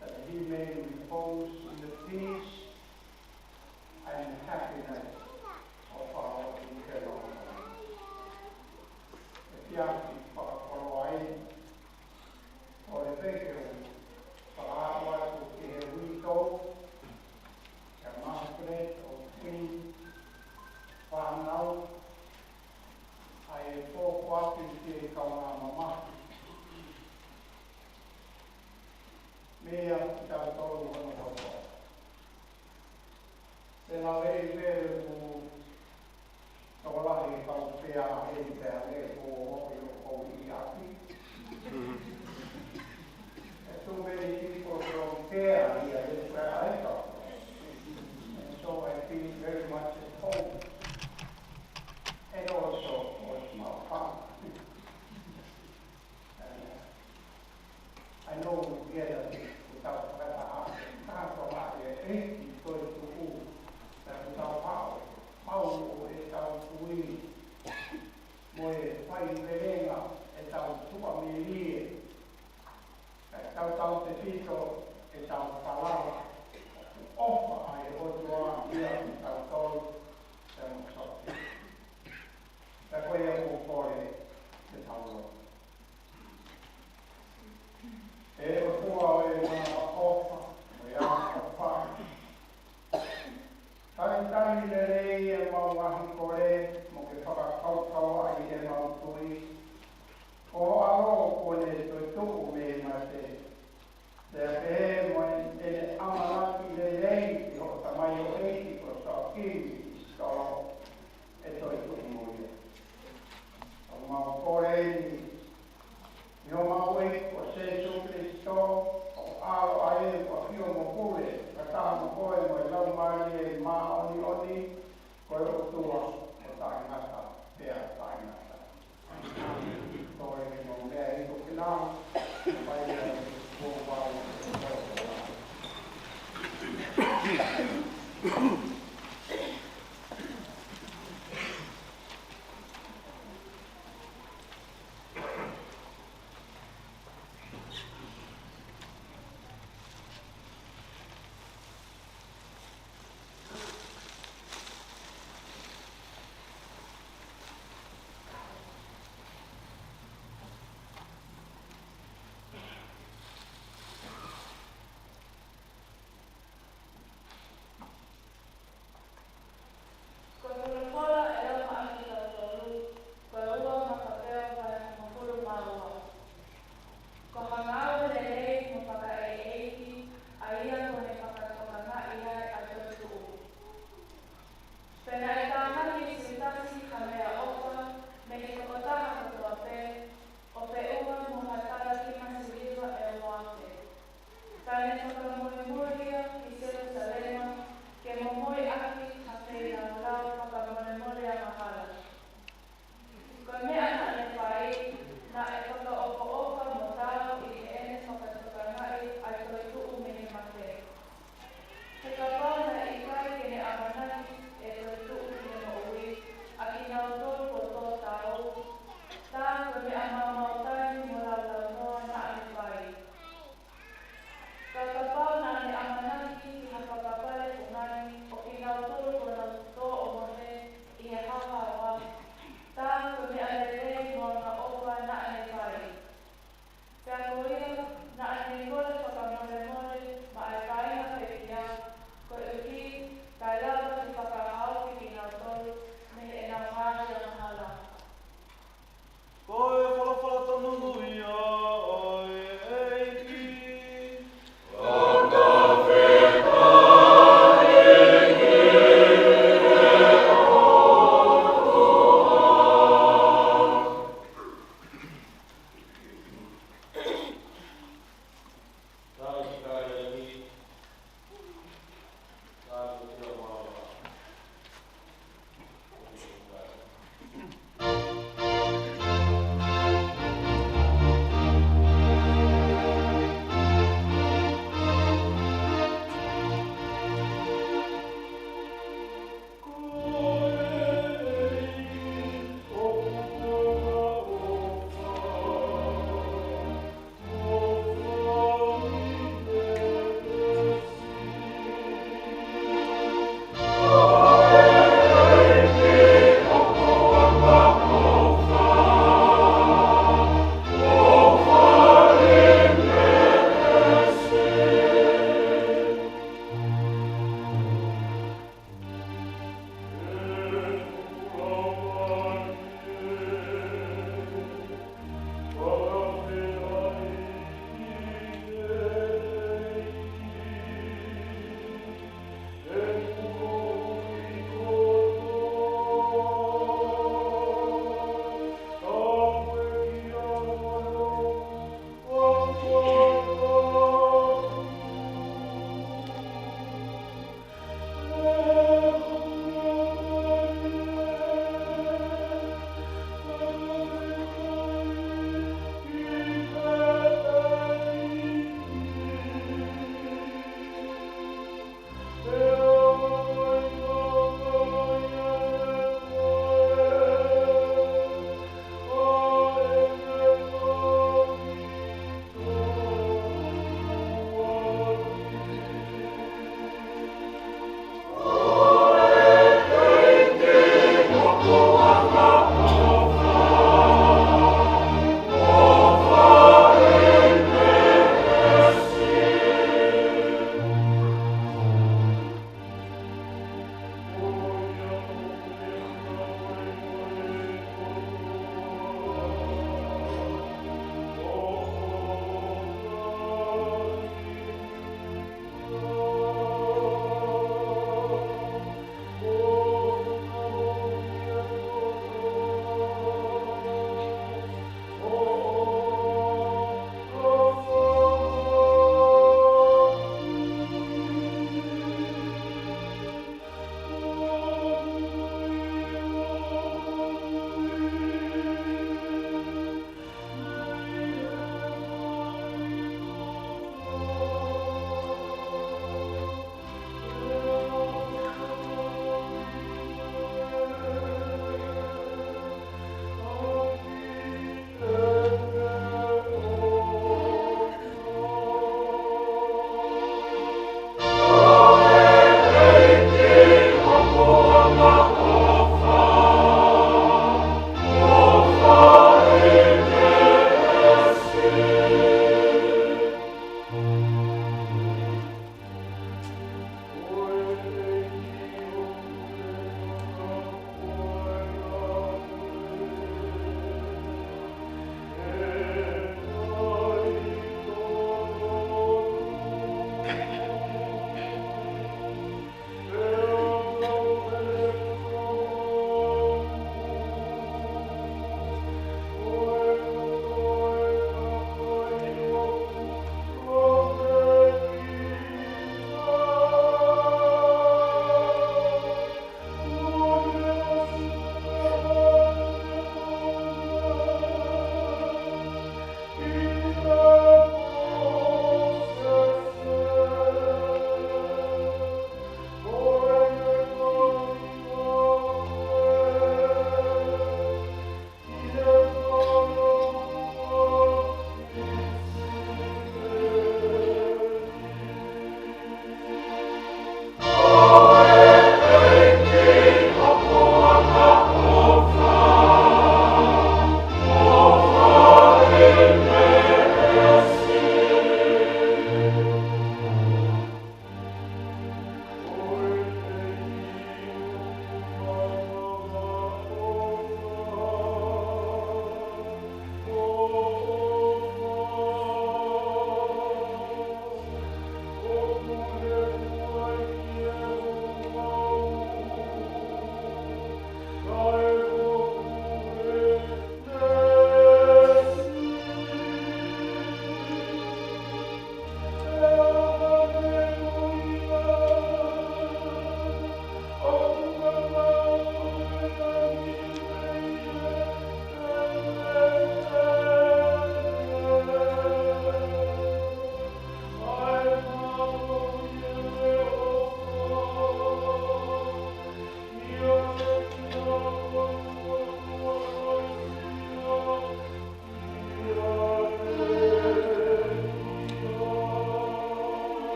that he may repose in the peace and happiness of our eternal God. Efiafi fakakoloa ē, ʻoku ou fie fakaʻamu atu ki he uitou, kia Margaret O'Quinn, fānau, ʻa e fōfōʻaki ki he kaungā mamahi, meia kitautolu hono kotoa. Te lave i pē ʻoku tokolahi kau pea ʻe pea ʻe ko ʻoku ʻi ʻapi. Too many people don't care here, that's where I come from. And so I feel very much at home. And also, of course, my family. And, uh, I know we get a, without further ado, kātoa ʻa e ʻEiki toetuʻu, pea ʻoku tau haʻu, maʻu ʻo ʻetau kui, mo e faivelenga ʻetau tuʻamelie, kae tautautefito ʻetau falala, ʻofa ʻa e ʻOtua kiate kitautolu, pea mo Soakimi. Pea ko ia ʻoku mo ke fakakaukauaʻi ʻemau tui, ko ho ʻAlo kuo ne toetuʻu mei he mate, pea pehē mo ʻene ʻamanaki lelei ki hoʻo tamaioʻeiki ko Sioakimu Kisitolo, ʻe toetuʻu mo ia. ʻOku mau kole eni ʻi homau ʻEiki ko Sēsū Kilisitō, ʻoku ʻAlo ʻa ia kuo ʻafio mo pule fakataha mo koe mo e Laumālie Māʻoniʻoni, ko e ʻOtua ʻo taʻengata.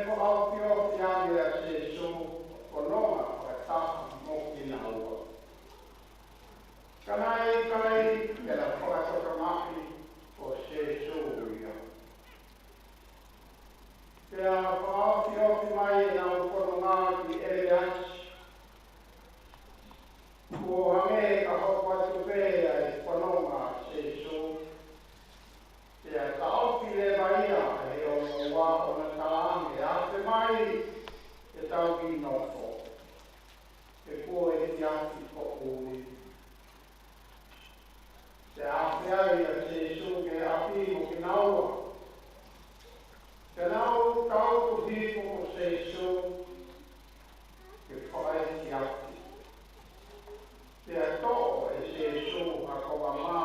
Fakaʻofoʻofa ange ʻa Sīsū, ko e nonga fakataha mo kinaua. Ka naʻe ʻikai ke na fakatokangaʻi ko Sīsū ia. Pea fakaʻofoʻofa mai ʻenau fononga ki ʻEleasi, kuo hangē ka hoko atu pē ʻa e fononga ʻa Sīsū. Pea taʻofi leva ia ʻe he ongo ua ʻo na talaange, afe mai ʻetau kiʻi nofo, he kuo efiafi hoʻo ui. Pea afe ai ʻa Sīsū ki ʻapi mo kinaua. Pea nau tautuhi ko Sīsū ke fakaefiafi. Pea toʻo ʻe Sīsū ha konga mā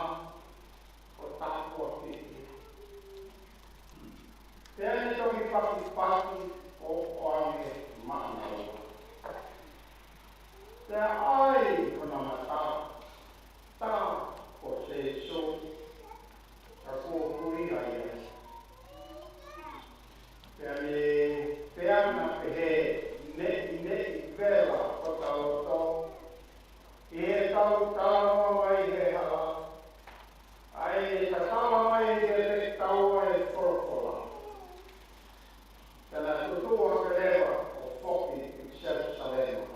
ʻo tāpuakiʻi. Pea ne toki pakipaki ʻo ʻoange maʻanaua. Pea ʻai hona mata, tā ko Sīsū, ka kuo ui ai ia. Pea ne, pea na pehē, neʻineʻi vela hota loto, ʻi heʻetau talanoa mai he hala, ʻa e tatala mai kiate kitaua ʻe he folofola. Pea na tutu hake leva ʻo foki ki Selusalema.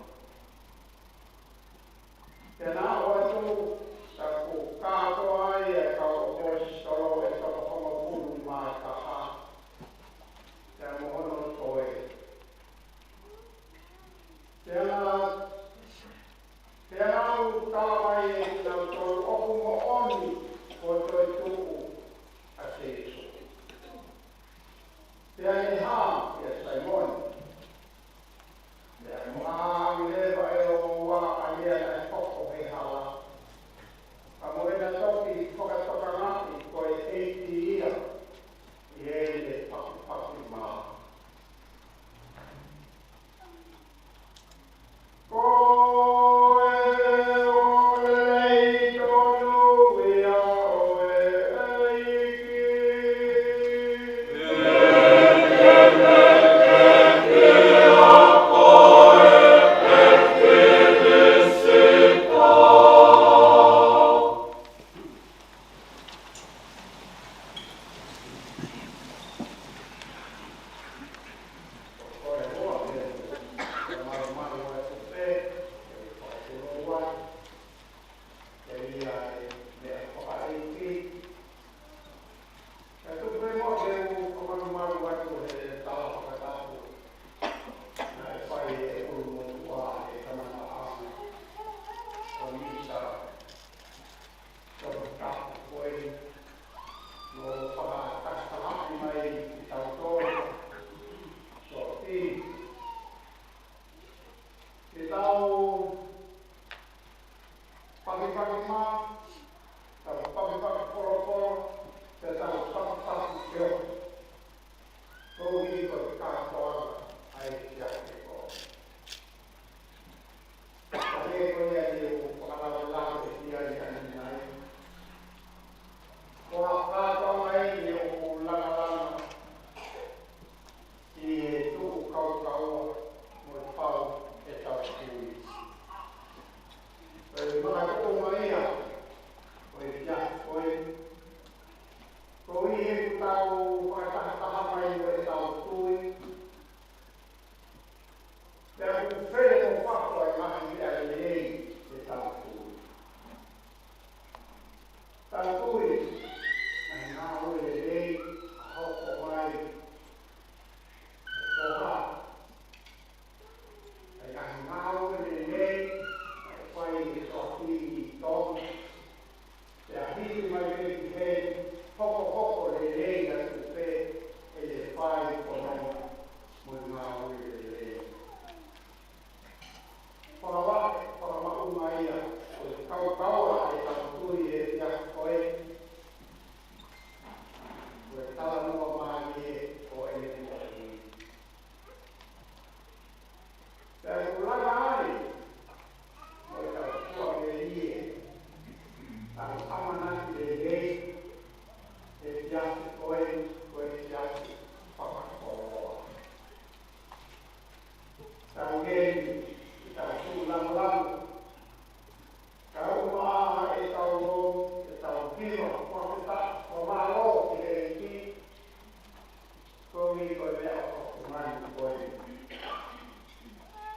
Ko e meʻa ʻoku ou ngāueʻaki ko eni.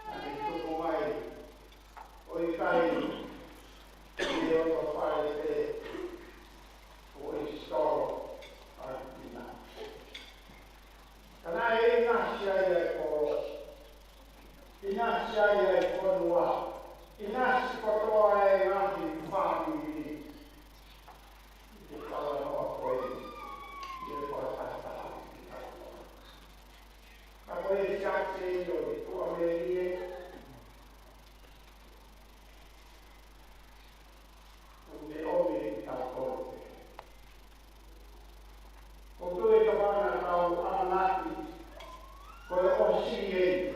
Naʻe tuku mai ʻo ʻikai ke ʻoto fale pē ʻo ʻi solo ʻa kina. Ka naʻe ʻinasi ai ʻa e kolo. ʻInasi ai ʻa e fonua. ʻInasi kotoa e ngaahi fāmili. Ke talanoa ko eni, ke fakataha. Ka ko e siasi ʻo e tuʻamelie, ʻoku ne ʻomi kitautolu. ʻOku toe tau ʻamanaki, ko e ʻosi eni,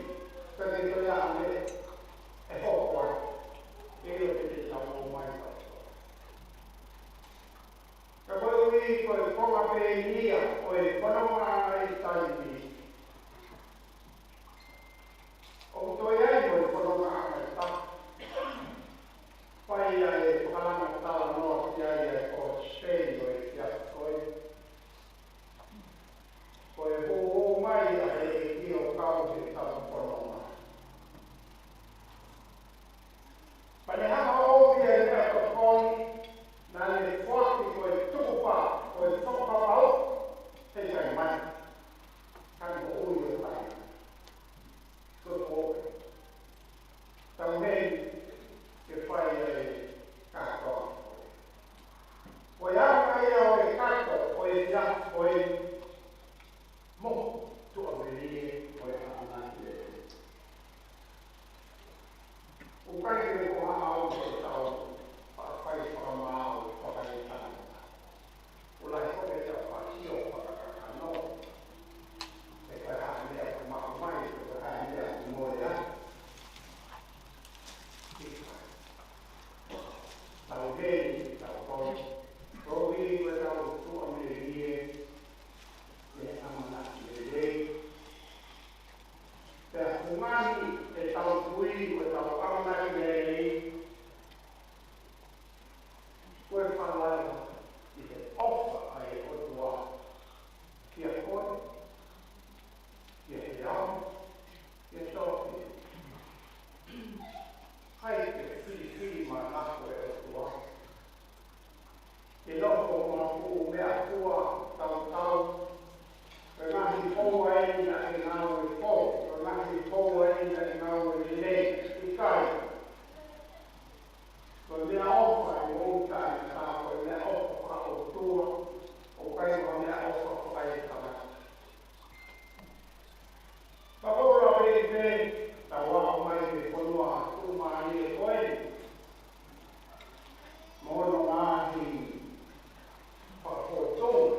ka ke toe ʻa e, ʻe hoko ai, ʻe ʻikai te tau ō mai kitautolu. Ka koeʻuhi ko e konga pē ia ʻo e fononga ʻa e taimi ni. ʻOku toe ʻi ai mo e fononga ʻa e taha. Fai ʻa e fakalanga talanoa ki ai ʻa e ko Spain ʻo e kia koe. Ko e hūhū mai ʻa e ʻEiki ʻo kau he tapu fononga. Pea ne hanga ʻo ʻomi ʻa e meʻatokoni, naʻa ne foaki ko e tukupā, ko e fakapapau, he ʻikai mai. Ka ne moʻui ʻo taʻengata. Ko e ko e tau heni ke fai ʻa e kātoa. Ko e anga ia ʻo e kātoa, ʻo e ia, ʻo e mo tuʻamelie, ʻo e ʻamanaki lelei. ʻOku ʻikai ke ko ha ʻau ke tau faʻa fai fakamaau, fakaitanga. ʻOku lahi ko e tau fāsio fakakakano. ʻE fai ha meʻa ʻoku maʻu mai, ʻe fai ha meʻa ʻoku moe ai. Tau heni, tau kolo. Koeʻuhi ko e tau tuʻamelie, ʻe ʻamanaki lelei. Pea ʻoku ngani ʻetau tui, ko ʻetau ʻamanaki lelei, ko e falala ʻi he ʻofa ʻa e ʻOtua kia koe, kia Heau, kia Sophie. ʻIkai ke filifili manako e ʻOtua ke nofo maʻu meʻa kuo tautau, ko e ngaahi houa eni naʻe ngāue fou, ko e ngaahi houa eni naʻe ngāue lelei, ʻikai. Ko e meʻaʻofa ʻi he moʻui taʻengata, ko e meʻaʻofa fakaʻotua, ʻoku ʻikai ko e meʻaʻofa fakaetangata. Pea ʻoku ou lave pē, tau aʻu mai ki he fonua tuʻumālie ko eni. Mo hono ngaahi fakafōtunga.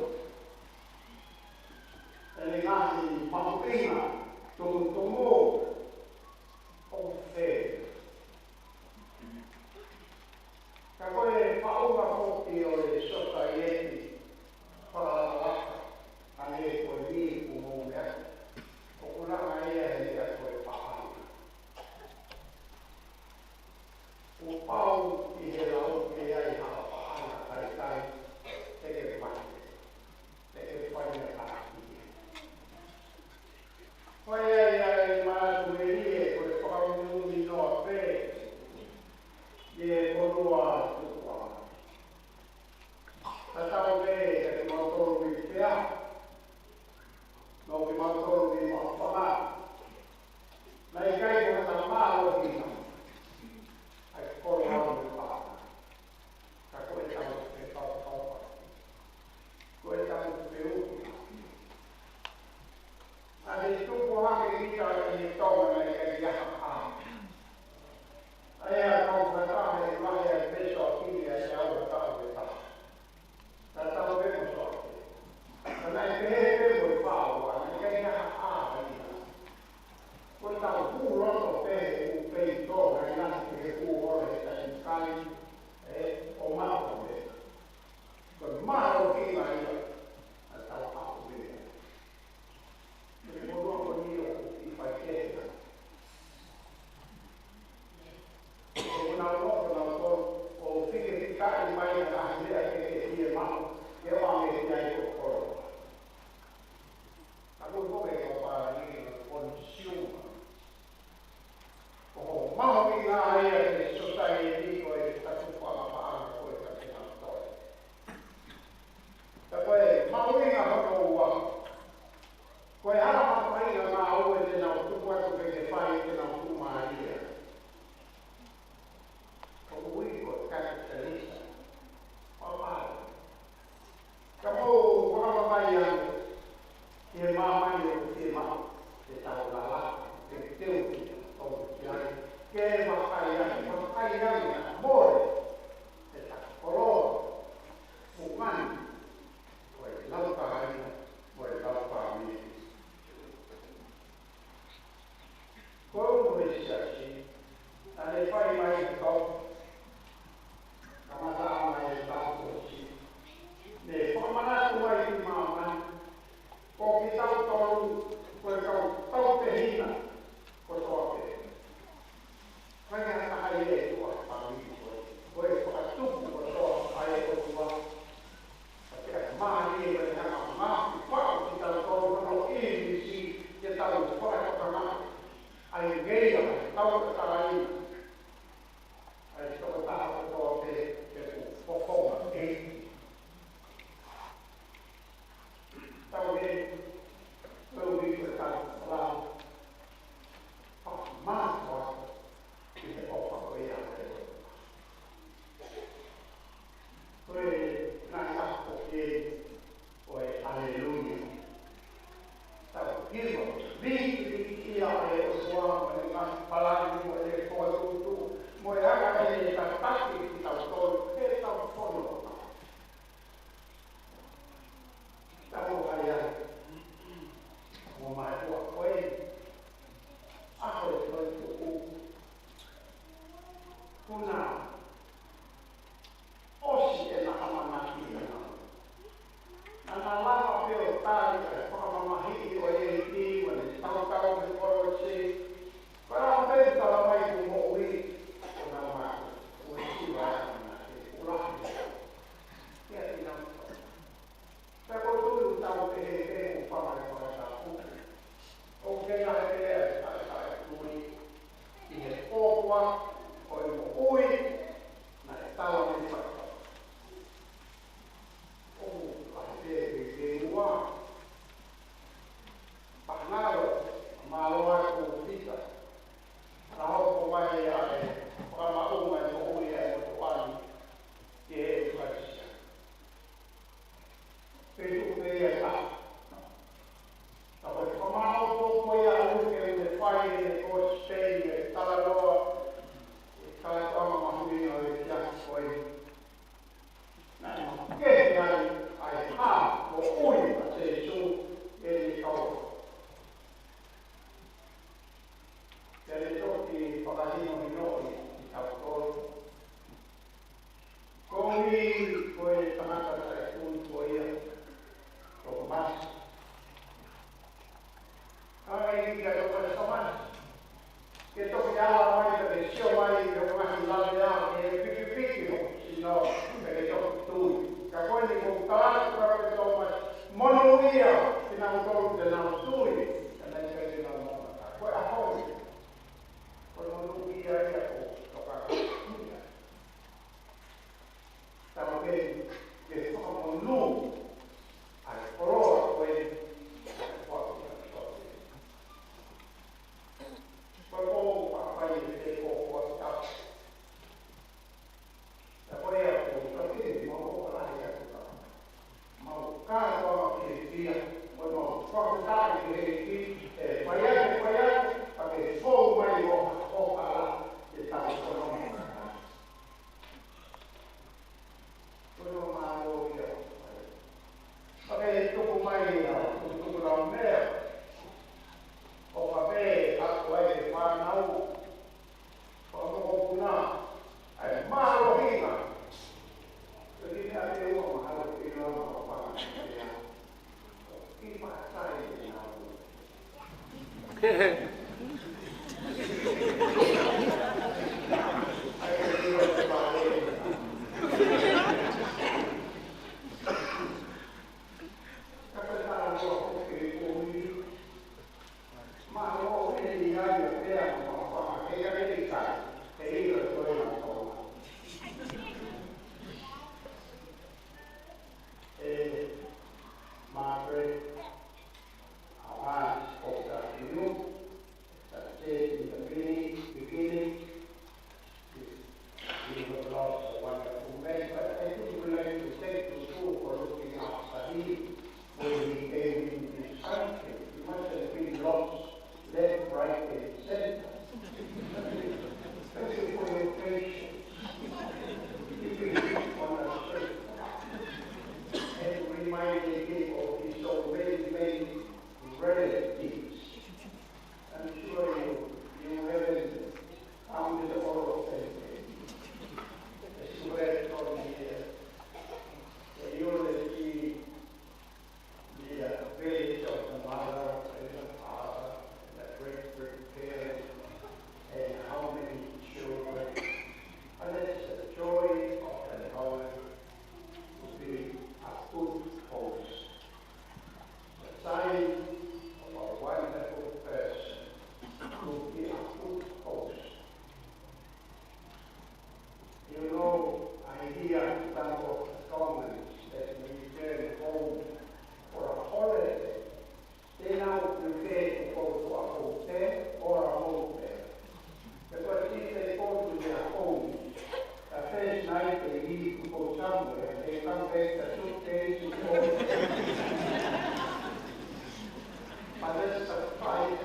ʻEne ngaahi mahuʻinga, tumutumu, ʻoku fē. Ka ko e faʻunga foki ʻo e sosaieti fakalakalaka, ʻa ē ko eni ʻoku mou meʻa, ʻoku langa ia he meʻa ko e paʻanga. Kuo pau ʻi he lau ke ʻi ai ha paʻanga taitai, te ke mate, te ke fai meʻa ʻaki. Ko ia ia e manatu melie, ko e fakaunuunu noa pē, ʻi he fonua tuʻa. Tatau pē kiate kimautolu ʻi Tea, mo kimautolu ʻi Maʻufanga. Naʻe ʻikai ko ha tama ʻo hina. ʻA e kolo ʻa e pā. Ka ko e tau ke pau pau pau. Ko e tau ke uki. ʻA e tupu hake kita ʻi Tonga naʻe ʻikai ha ʻā. ʻA ia ko e taha e lahi ʻa e peso a kini ʻa e au a tau e taha. Tatau pē mo Soake. Ka naʻe pehē pē mo e pau, naʻe ʻikai ha ʻā ia. Ko e tau hū loto Ko e hala mafai ʻa e ngāue te nau tuku atu ke ke fai te nau tuʻumālie. Ko e ui ko e kapitalisa. Papa. Ka mou fakamamahi ange ki he māmani ʻoku fiemaʻu ke tau lala, ke teu ki tau ki ai, ke vakai ange, vakai ange ʻa mole, ʻe ta koloa, mukani, ko e lau kāinga, ko e lau fāmili. Ko e ʻuhinga ʻo e siasi, naʻe fai mai e kau, kamata mai e kau ko si. Ne fakamanatu mai ki māmani, ko kitautolu, ko e kau tautehina, kotoa pē. Ko e ʻa e ʻEiki ʻa e fāmili ko ē. Ko e fakatupu kotoa ʻa e ʻOtua. Ka pea mālie ko e hanga ʻo ngaahi faʻu kitautolu hono ʻīmisi ke tau fakatokangaʻi. ʻA e ngeia, tau ka tāina. ʻA e tokotaha kotoa pē, pea ko e fofonga ʻEiki. Tau ē, tau ui ko e tau lau. Fakamātoato ki he ʻofa ko ia ʻa e ʻOtua. Ko e ngaahi ʻaho ko ē ʻo e Haleluia. Tau hiva, viki, viki ia ʻa e ʻOtua, mo e ngaahi palani, mo e fokotuʻutuʻu, mo e anga ʻene tataki kitautolu, ʻe tau fono. Tau ʻai ai. Mo mai ua ko e. ʻAho e toetuʻu. Kuna ʻosi ʻena ʻamanaki ʻana. Naʻa na lava pē ʻo tali ʻa e fakamamahiʻi ʻo e ʻEiki, ʻo ne tautau he kolosi. Ko e ʻaho pē tala mai ko moʻui, ko na ma, ko e siva ʻana ke ula. Ia tina. Pea ko e tui ʻoku tau pehē pē ʻoku fanga e fakatapu. ʻOku kei lahi pē ʻa e taʻetaʻetui ʻi he pōpua ʻo e moʻui naʻe tala mai fakatapu. ʻOku lahi pē ke ke ua. Pangalo, mālō atu Pita. Ka hoko mai ʻa e fakamaʻunga e moʻui ʻa e motuʻa ni ki he ʻEkalesia. Pea tuʻu pē ia ka. Ka ko e fakamālō ko ia ʻa Luke ʻene fai ʻene kosipeli ʻe talanoa ʻi he kātoanga mahuʻinga ʻo e kiʻi ako ko ē. Naʻe makehe ai ʻa e hā moʻui ʻa Sīsū ʻi he kau. Pea ne toki fakahinohinoʻi kitautolu. Koeʻuhi ko e tangata taʻetui ko ia, Tōmasi. Kae ʻikai ke Tōmasi, Tōmasi. Ke toki ala mai ka ke sio mai ki hoʻo ngaahi lavea, ke pikipiki hoʻo sino, ka ke toki tui. Ka ko eni ʻoku ou tala atu kia koe Tōmasi, monūʻia kinautolu te nau tui, ka naʻe ʻikai te nau mamata. Ko e ʻaho ia. Ko e monūʻia ia ʻoku tokanga. Tau pē ke fakamonū ʻa e koloa ko ē, ʻa e fakakoloa ko ē. Ko e pō ʻoku fai ʻe he pō ko ē. Ka ko ia ʻoku tau pē mau ʻofa lahi atu ka. Mau kātoa mau fiefia, mo mau fakafetaʻi ki he ʻEiki, ʻe fai ake, fai ake, pea ke fou mai ʻo, ʻo hala, ʻe tau kono. Kono mālō ia. Pea ke tuku mai ia, tuku, tuku lau meʻa. ʻOfa pē, ako ai e fānau. Fakamokopuna, ʻa e mālohinga. Ko e kiʻi meʻa pē ʻoku mahalo ke ʻilo ʻa e fanga. Kiʻi pātai ʻe nau. Ka pē tala ko e kiʻi kumi. Mālō ʻeni ia ia pea mo e fanga ʻEkalesia, ʻe ʻilo ko e na tō. ʻE, Margaret, ʻa But that's the price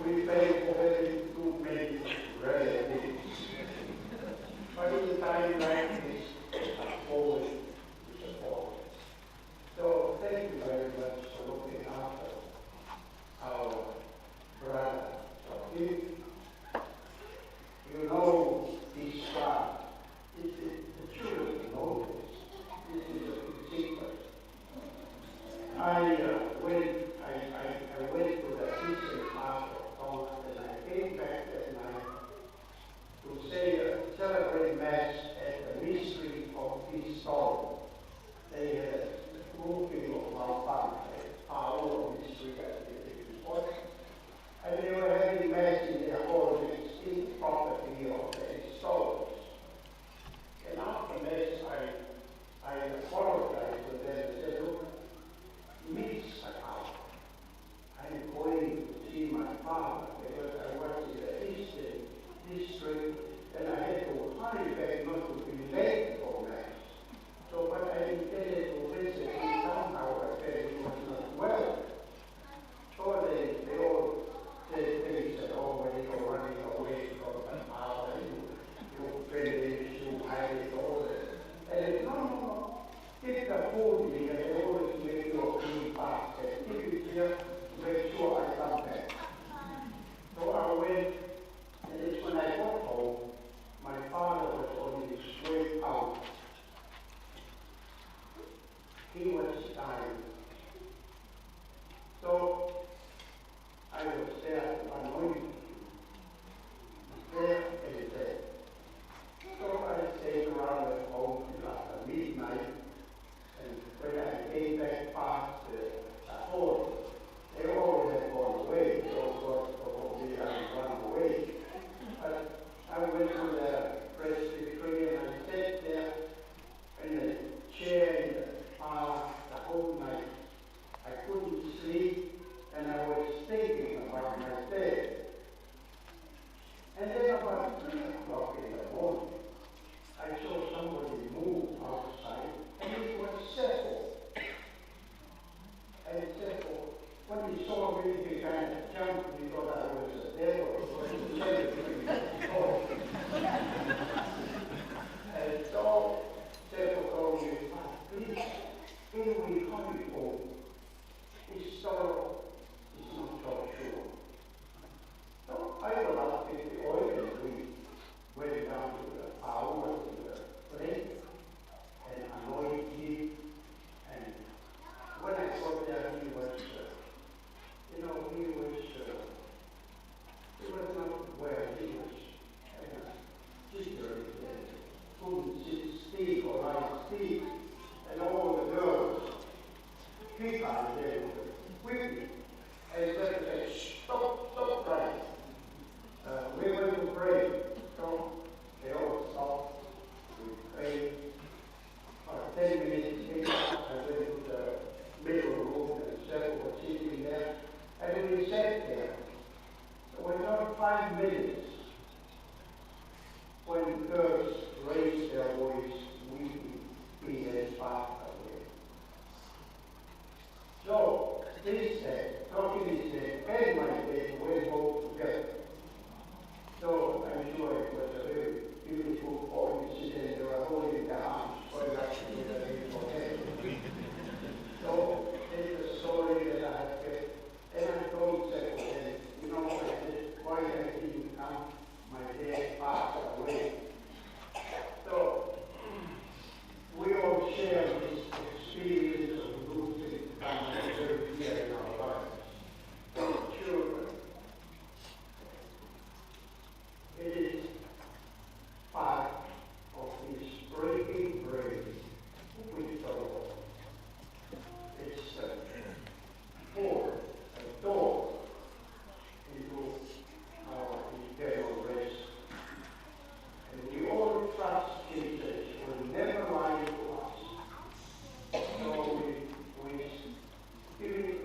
we pay for having too many relatives. But in a time like this, a forward is a forward. So thank you very much for looking after our brother Joaquin. You know this guy. It, it, the children know this. This is a big secret. I uh, went. I, I, I went to the Eastern part of Tonga, and I came back that night to say uh, celebrate mass at the mystery of this soul. They had a grouping of Maupana, a power mystery at the important. And they were having mass in their hall next in property of the Stoles. And after mass, I, I apologized to them and said, "Look, miss the hour. I'm going to see my father because I was in the Eastern District and I had to hurry back not to be late for mass." So, but I intended to visit him somehow, but then he was not well. So they, they all said things that, "Oh, when you're running away from the father, you, you finish, you hide it, all that." And it's, "No, no, no. Keep the food here. They always make you a clean basket. Keep it here to make sure I come back." So I went, and it's when I got home, my father was on his way out. He was dying. So I was there to anoint him. There and there. So I stayed around at home till after midnight. And when I came back past the, the hall, they all had gone away. They all got probably and run away. But I went to the presbytery and I sat there in a chair in the park the whole night. I couldn't sleep and I was thinking about my dad. And then about three o'clock in the morning, I saw somebody move outside and it was Sefo. And Sefo, when he saw me, he kind of jumped. He thought I was a devil. He was a devil. And so Sefo told me, "Father, please, can we hurry home? This fellow is not so sure." So I got up with the oil and we went down to the power to the place and anointed him. And when I got there, he was, uh, you know, he was, uh, he was not well. He was, uh, jittery and couldn't sit still or lie still. And all the girls picked on them, whipping. And he said, "Stop, stop crying. Uh, we're going to pray." So they all stopped. We prayed. About ten minutes later, I went to the middle room and Sefo was sitting there. And we sat there. So it was not five minutes when girls raised their voice, weeping, "He has passed away." So this said, talking is said, and my dad went home together. So I'm sure it was a very beautiful coincidence. They were holding their arms, going up together in forever. So it's a story that I have kept. And I told Sefo, "You know, I said, why I didn't come? My dad passed away." So we all share this experience of losing someone very dear in our lives. Our children. It is part of this breaking bread with the Lord. It's a door, a door into our eternal rest. And we all trust Jesus will never lie to us. So we, we spirit,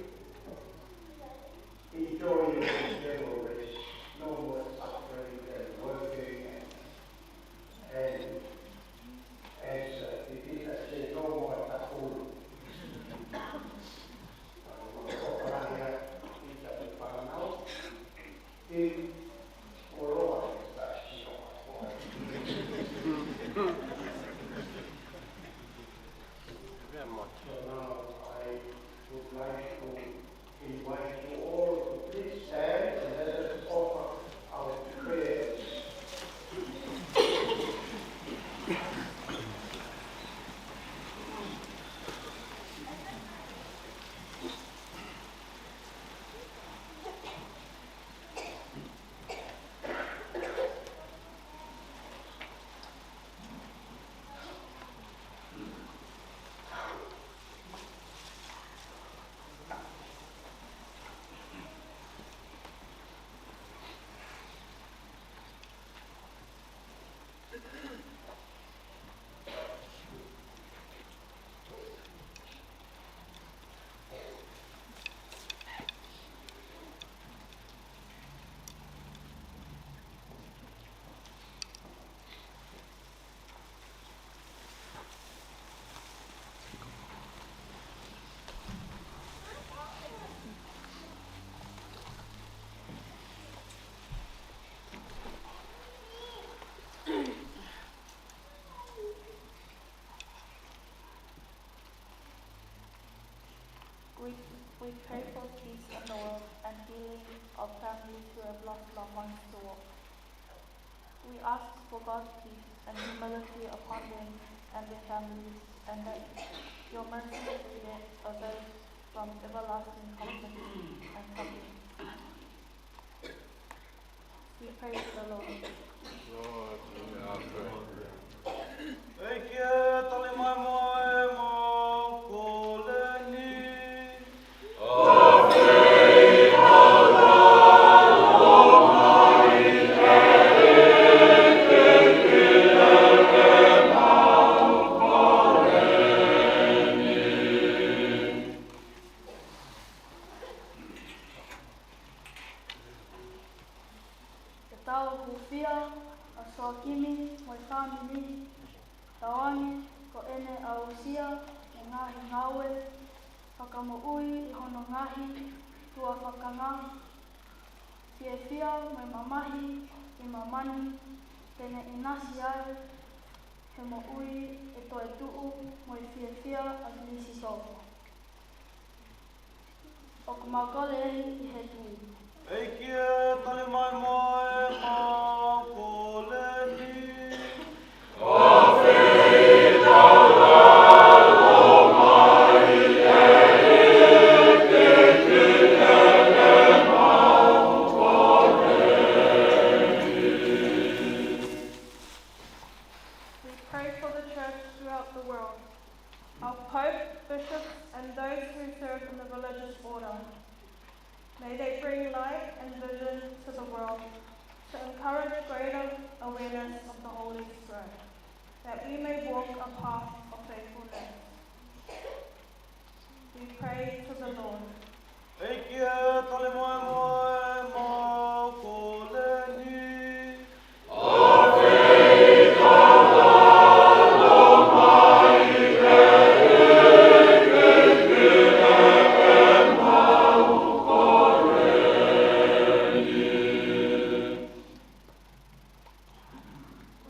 enjoy your eternal rest. No more suffering and working and, and as uh, Pipita said, no more takulu. Ko Parania, it's a We pray for peace in the world and healing of families who have lost loved ones to war. We ask for God's peace and humility upon them and their families, and that your mercy will protect those from everlasting conflict and trouble. We pray to the Lord. Lord, hear our prayer. ʻEiki ē, tali mai muʻa ʻemau kole ni. Ke tau hūfia ʻa Soakimi mo e fāmili, tauange ko ʻene aʻusia e ngaahi ngāue fakamoʻui ʻi hono ngaahi tuʻa fakanga, fiefia mo e mamahi ʻi māmani, te ne ʻinasi ai he moʻui ʻe toetuʻu mo e fiefia ʻa Kalaisi. ʻOku mau kole ʻi he tuʻi. ʻEiki ē, tali mai muʻa ʻemau kole ni. We pray for the church throughout the world, our Pope, bishops, and those who serve in the religious order. May they bring light and vision to the world to encourage greater awareness of the Holy Spirit, that we may walk a path of faithfulness. We pray to the Lord. ʻEiki ē, tali mai muʻa ʻemau kole ni.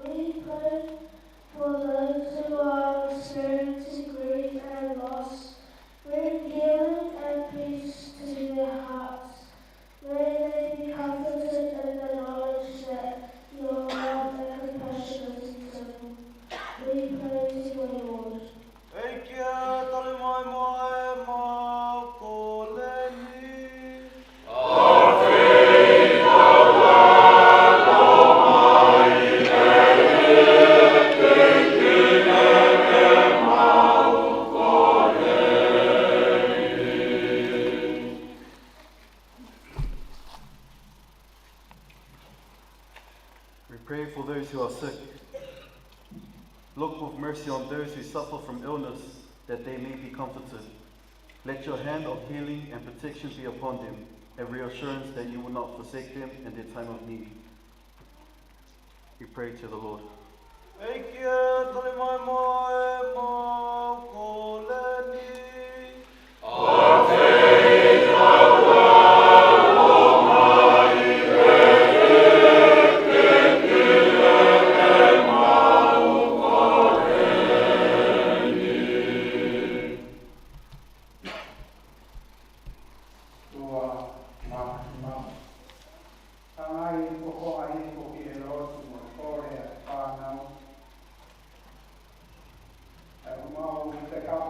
We pray for those who are experiencing grief and loss. Bring healing and peace to their hearts. May they be comforted in the knowledge that your love and compassion is eternal. We pray to you, Lord. ʻEiki ē, tali mai muʻa ʻemau kole ni. We pray for those who are sick. Look with mercy on those who suffer from illness, that they may be comforted. Let your hand of healing and protection be upon them, a reassurance that you will not forsake them in their time of need. We pray to the Lord. ʻEiki ē, tali mai muʻa ʻemau kole ni. Tuʻa māʻoniʻoni. Tangai koko ai ko ki he lotu mo e kole ʻa e fānau. ʻOku mau fekau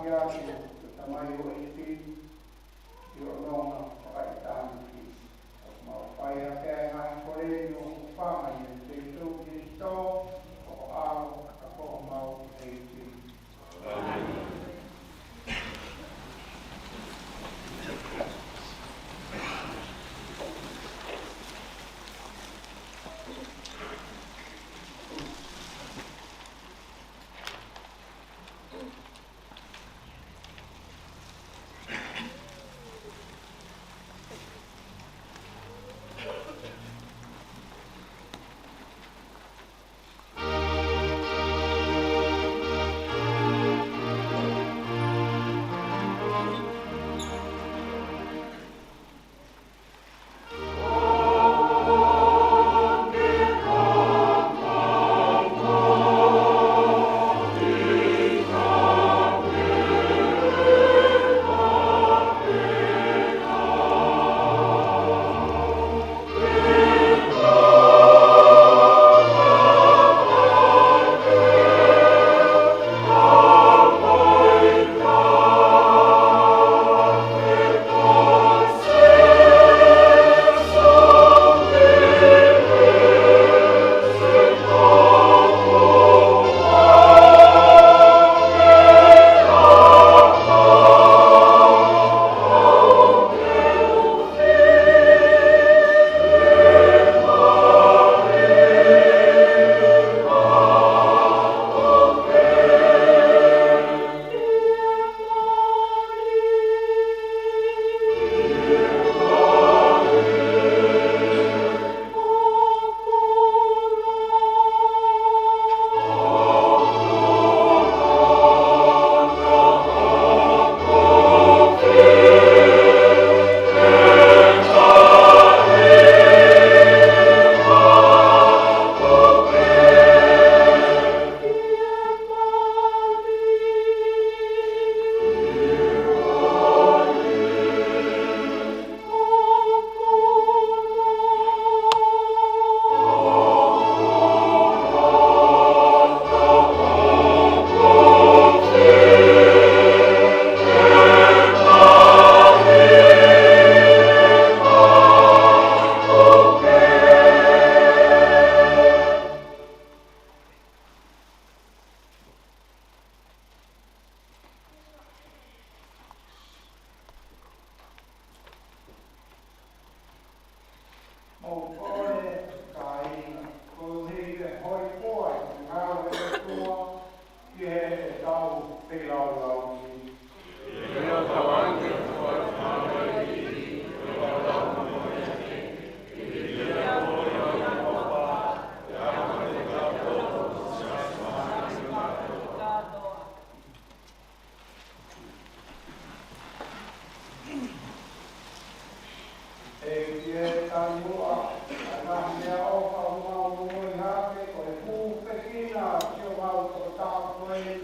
ʻEiki ē, taimi muʻa, ʻa e ngaahi meʻaʻofa ʻoku mau ongoʻi hake, ko e hūfekina siʻomau tokotaha ko eni,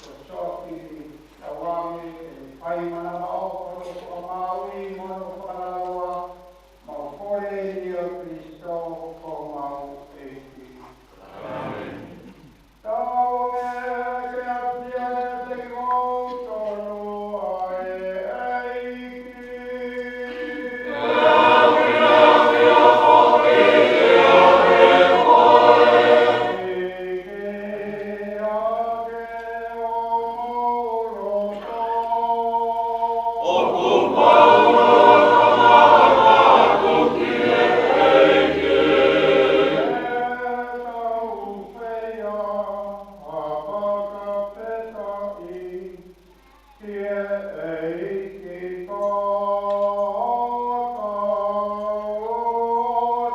ko Sōpili Tauange, ʻe fai manavaʻofa hono fakamāuʻi mo hono fakalaloa, mau kole ni ʻia Kalaisi ko homau ʻEiki. ʻĀmeni. Tauange ke ʻafio ʻiate kimoutolu ʻa e ʻEiki. ʻEiki ake homou loto. ʻOku mau loto maʻa atu ki he ʻEiki. Tau feia ha fakafetaʻi ki he ʻEiki ko hotau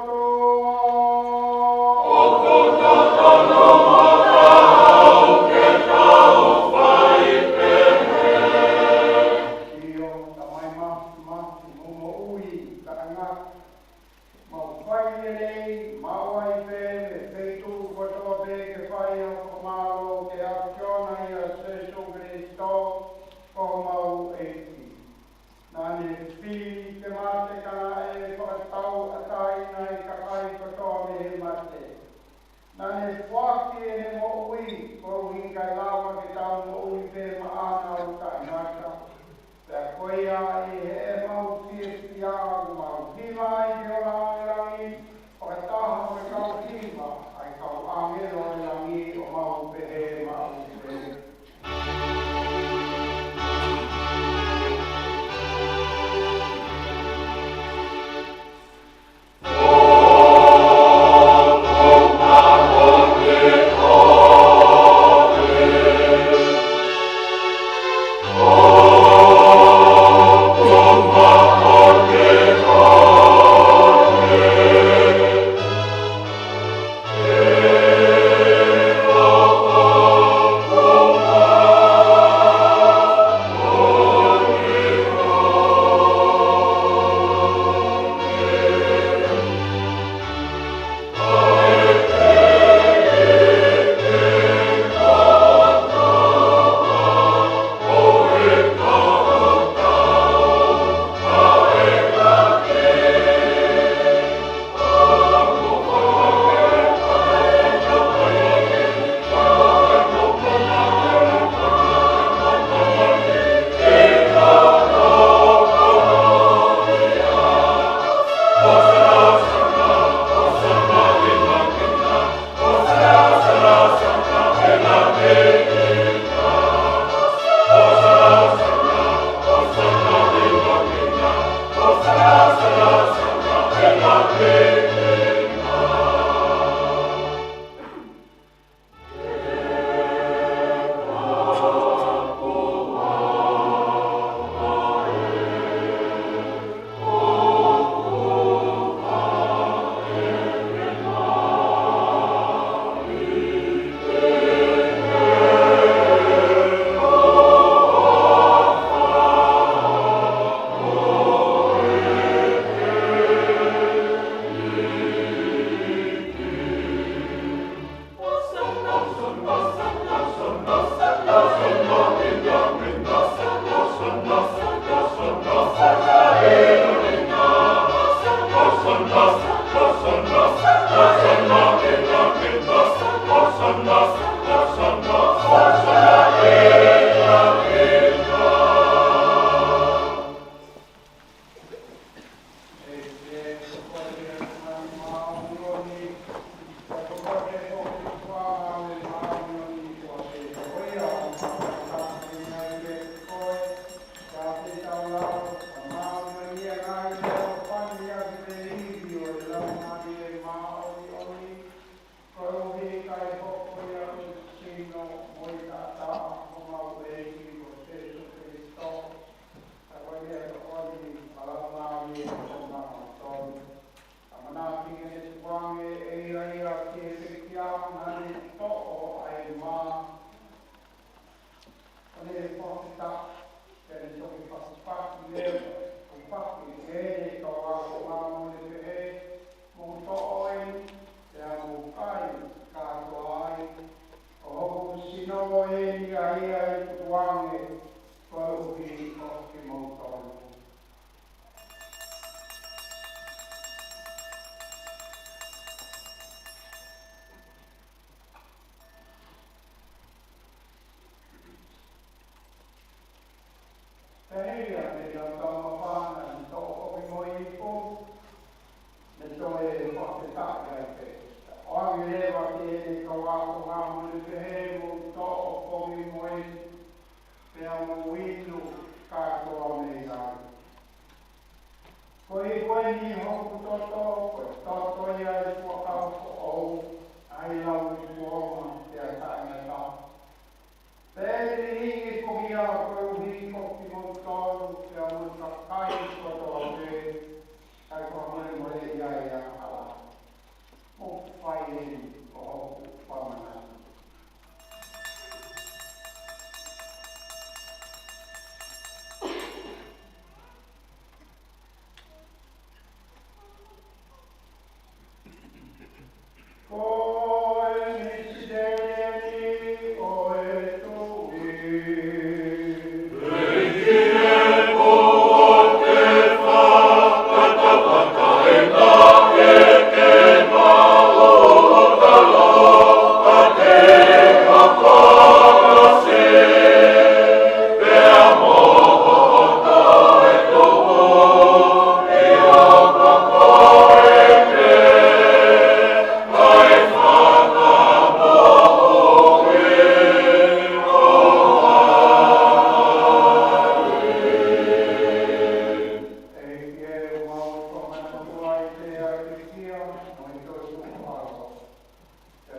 ʻOtua. ʻOku totonu mo taau ke tau fai pehē. ʻIo, Tamai māfimafi mo moʻui taʻengata, mau fai lelei, mau ʻai pē mei he feituʻu kotoa pē ke fai ha fakamālō ki he ʻAfiona ʻia Sīsū Kalaisi ko homau ʻEiki. Naʻa ne fili ke mate ka naʻe fakatauʻatāinaʻi e kakai kotoa mei he mate. Naʻa ne foaki ʻene moʻui koeʻuhi kae lava ke tau moʻui pē maʻana ʻo taʻengata. Pea ko ia ʻi heʻemau fiefia ʻoku mau hiva ai ki he langilangi, fakataha mo e kau hiva ʻa e kau ʻāngelo ʻo e langi ʻo mau pehē maʻu pē. ʻi hoku toto, ko e toto ia ʻo e fuakava foʻou, ʻa e lau ʻo e kuonga pea taʻengata. Pea ʻe liliu foki ia koeʻuhi ko kimoutolu, pea mo e kakai kotoa pē, kae fakamolemoleʻi ai ʻa e angahala. Mou fai eni ko hoku fakamanatu. Ko e misiteli ʻo e Tuʻi.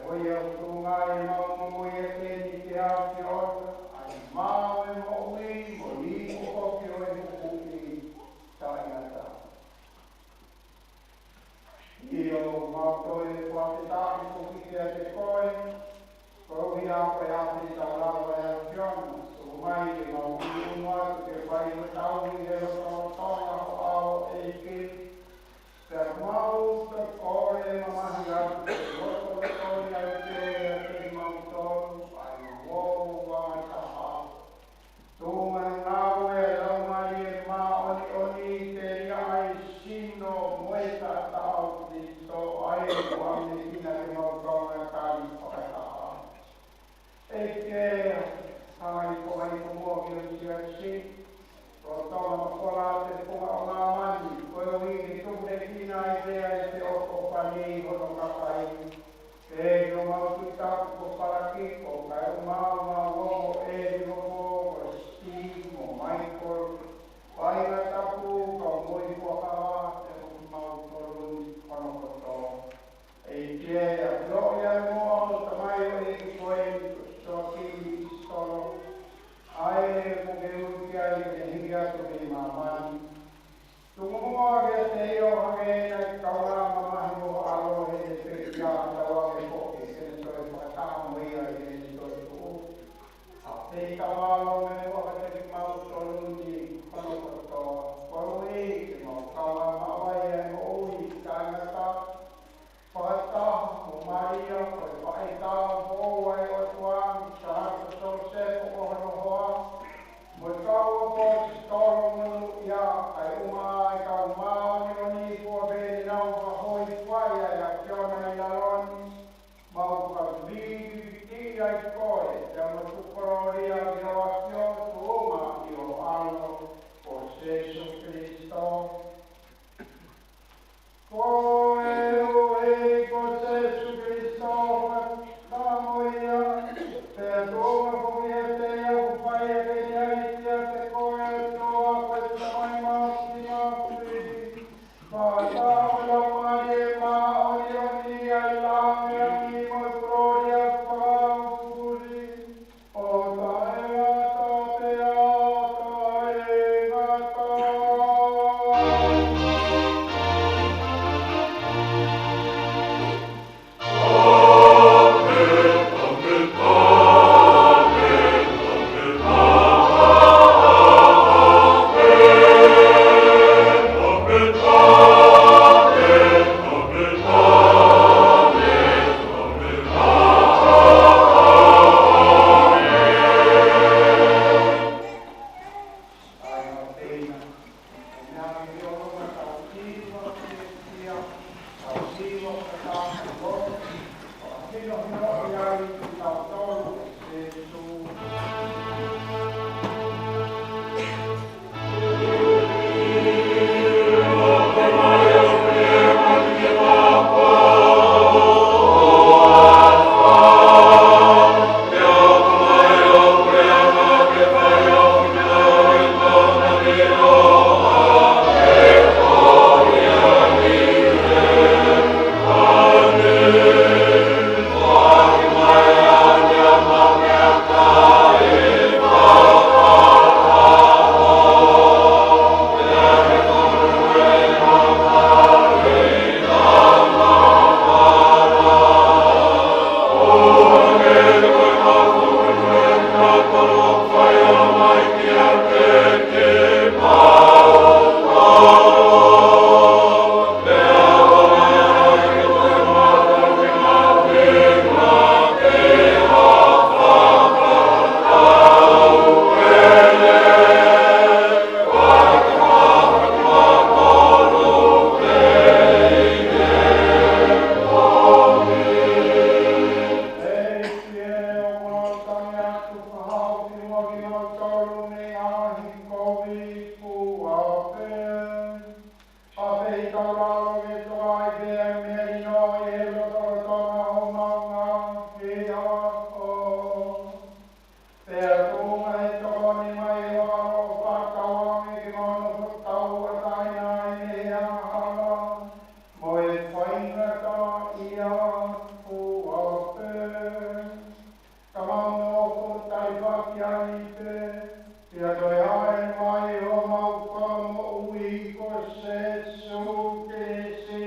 Ko ia ʻoku tuʻunga ʻemau moʻui ʻaki eni ke aʻu ki he ʻofa, ʻa e maʻu ʻo e moʻui, mo e iku foki ʻo e huhuʻi taʻengata. ʻIo, mau toe fakafetaʻi foki kiate koe, koeʻuhi ko e ʻapi taulava ʻa e ʻAfiona, tuku mai ke mau ʻunu atu ke fai hotau ʻi he lotolotonga ho ʻao, ʻEiki. Pea mau toe kole mamahi atu ke lotolotongi ai pē ʻiate kimautolu ʻa e ngāue ʻa e taha. Tuʻunga ʻi he ngāue ʻa e Laumālie Māʻoniʻoni, telia ʻa e sino mo e taʻataʻa ʻo Kalaisi, ʻa ia ʻoku ʻamanekina ke mau kaungā tali fakataha. ʻEiki, ʻa e kau faifekau ki he siasi, ko e tau mafola ʻa e funga ʻo māmani, koeʻuhi ke tukuhekina ai pē ʻa e ʻofa ʻa e ʻOtua ki hono kakai. ʻEiki, ʻoku mau tui tapu ko Palakiko, kae ʻumaʻā ʻa e ongo ʻelikō ko Steve mo Michael, faʻahinga tapu, kau moʻui fuakava, pea mo kimautolu ni hono kotoa. ʻEiki, ʻa e ʻAfio ʻa e moʻui ʻa e tamaioʻeiki ko eni ko Siaosi Solo, ʻa ia ʻoku ke ui ki ai ke ne hiki atu mei māmani. Tuku muʻa kiate ia ʻo hangē naʻe kaungā mamahi mo ho ʻAlo heʻene pekia, ʻa ia ʻoku ke foki ke ne toe fakataha mo ia ʻi heʻene toetuʻu. ʻA e pekia mālōlō mo e ʻofa kiate kimautolu ni hono kotoa, koeʻuhi ke mau kaungā maʻu ai ʻa e moʻui taʻengata. Fakataha mo Malia ko e faʻahitaʻu foʻou ʻa e ʻOtua, Sihanoa, Siosefa ko hono hoa, mo e kau ʻaposetolo monūʻia, kae ʻumaʻā ʻa e kau māʻoniʻoni kuo pehē naʻa nau fakahōifua ʻi he ʻAfiona ʻi lalo ni, mau fakavīvīkiʻi ai koe, pea mau tuku kolōlia ki ho ʻAfio, tuʻunga ʻi ho ʻAlo ko Sīsū Kalaisi. Ko e ʻEiki ko Sīsū Kalaisi, fakataha mo ia, pea tuʻunga foki ʻiate ia, ʻoku fai ʻaki eni ʻa e ʻEiki ʻiate koe, ʻOtua ko e Tamai Māfimafi, fakataha mo e Laumālie Māʻoniʻoni, ʻa e langilangi mo e kolōlia fakaupufuli, ʻo taʻengata pea taʻengata. Ke toka ai pē ʻa e melino ʻi he lotolotonga ʻo homau ngaahi ʻaho. Pea tuʻunga he tokoni mai ʻo e ʻAlo ʻo fakatauange ke mau nofo tauʻatāina ai mei he angahala mo e faingataʻaʻia kuo pē. Ka mau nofo taʻefaki ai pē, pea toe ʻalu mai homau Fakamoʻui ko Sīsū Kalaisi.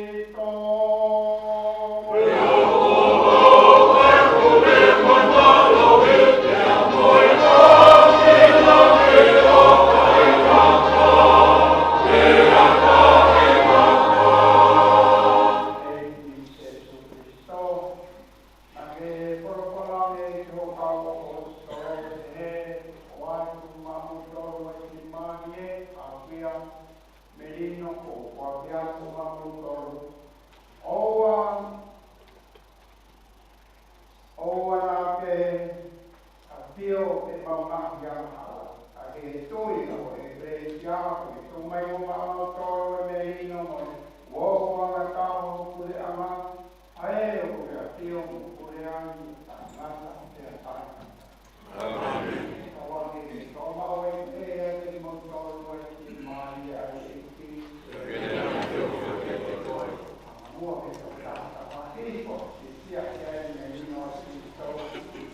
ʻEiki Sīsū Kalaisi, ʻa e folofola mei ho kau ʻaposetolo ʻe he, ʻoatu maʻamoutolu ʻa e kiʻi mālie, ʻa e kiʻi melino kuo ke ʻoatu maʻamoutolu. ʻOua, ʻoua naʻa ke ʻafio ʻi heʻemau ngaahi angahala, ka ke tui ʻa e ʻEkelesia, ke tuku mai ʻo maʻamoutolu ʻa e melino mo e uouangataha ʻo e puleʻanga, ʻa ia ʻoku ke ʻafio mo puleʻi ʻa e tangata pea taʻengata. ʻĒmeni. Ka ʻoku ke ke tō mau ai pē ʻa e kiʻi mālie ʻa e ʻEiki. Mua ke tō ka ta pa ki ko, ki sia ki ai ne ino ʻa Sīsū.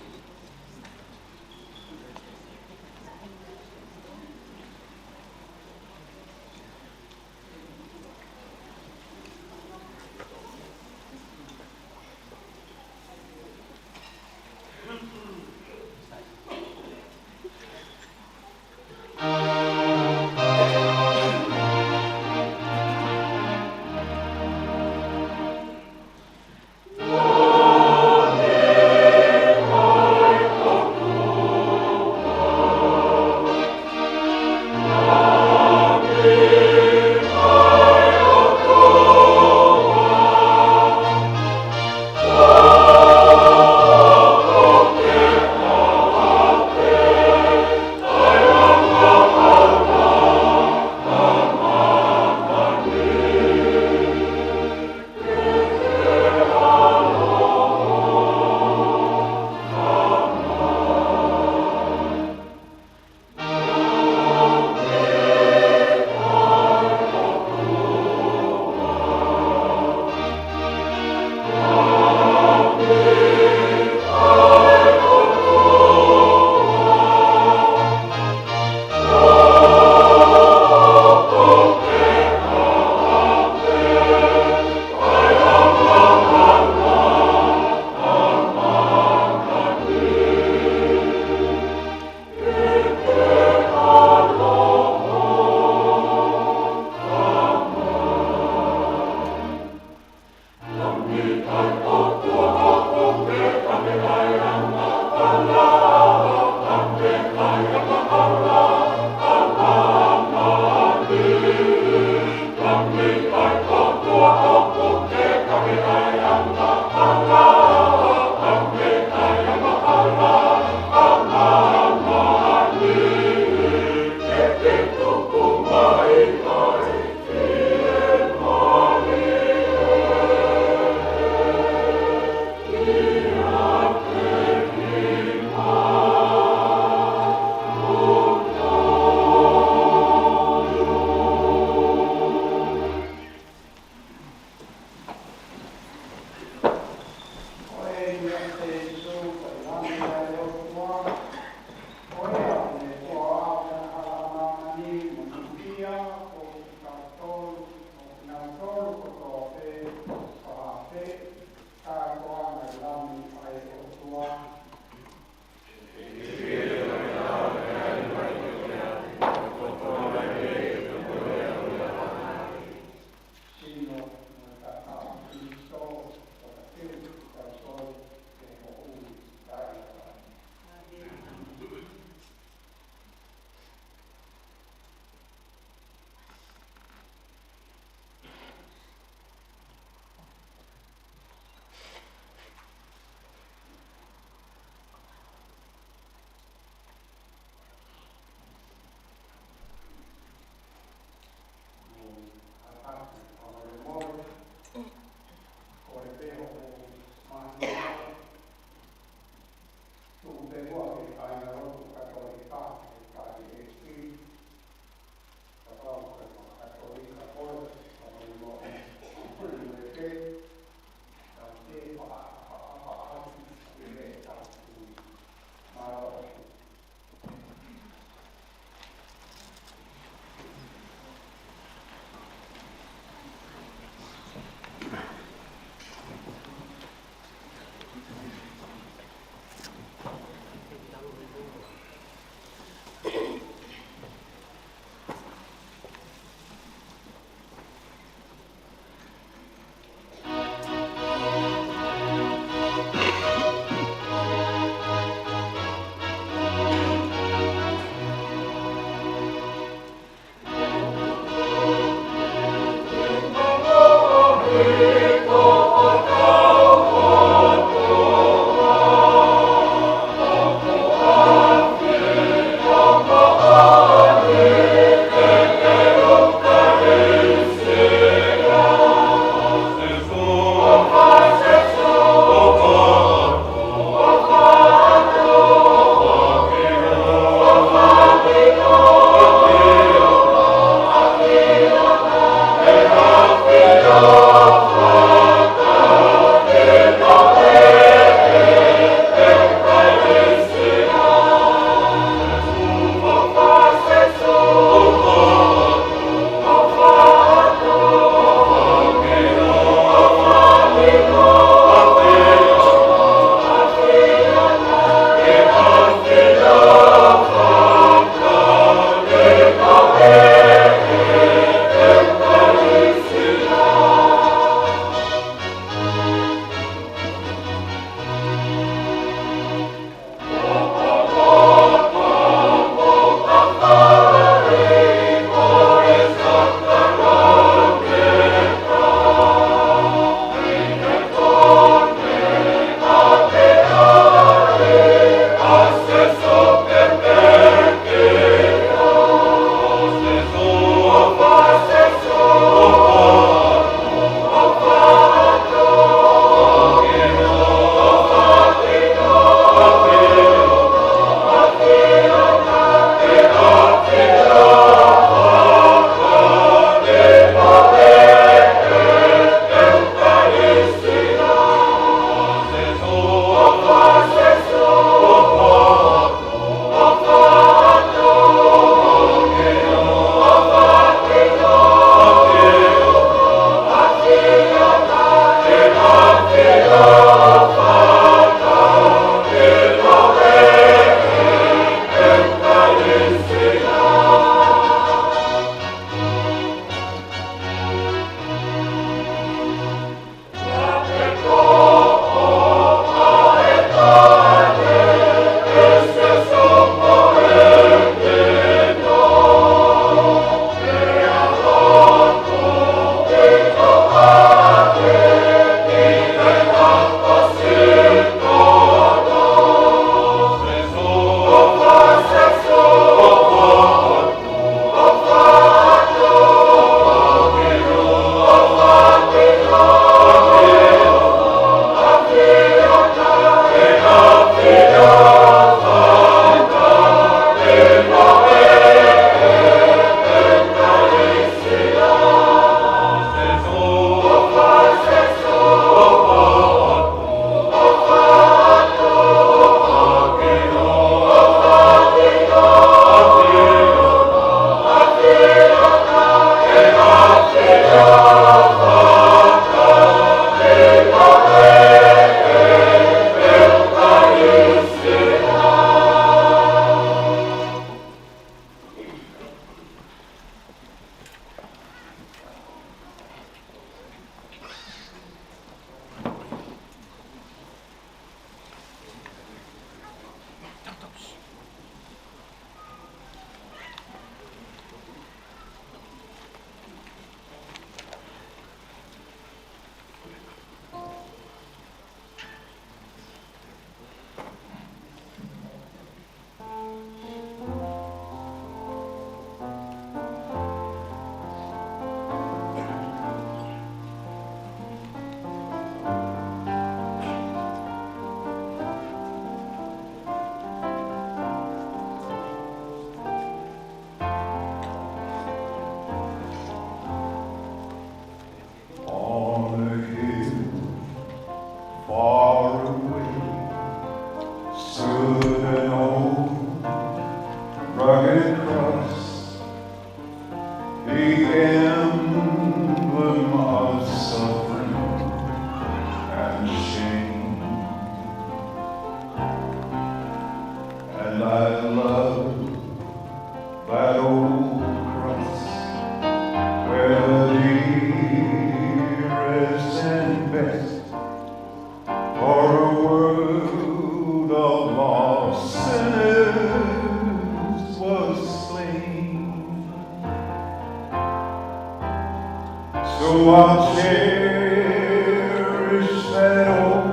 I'll cherish that old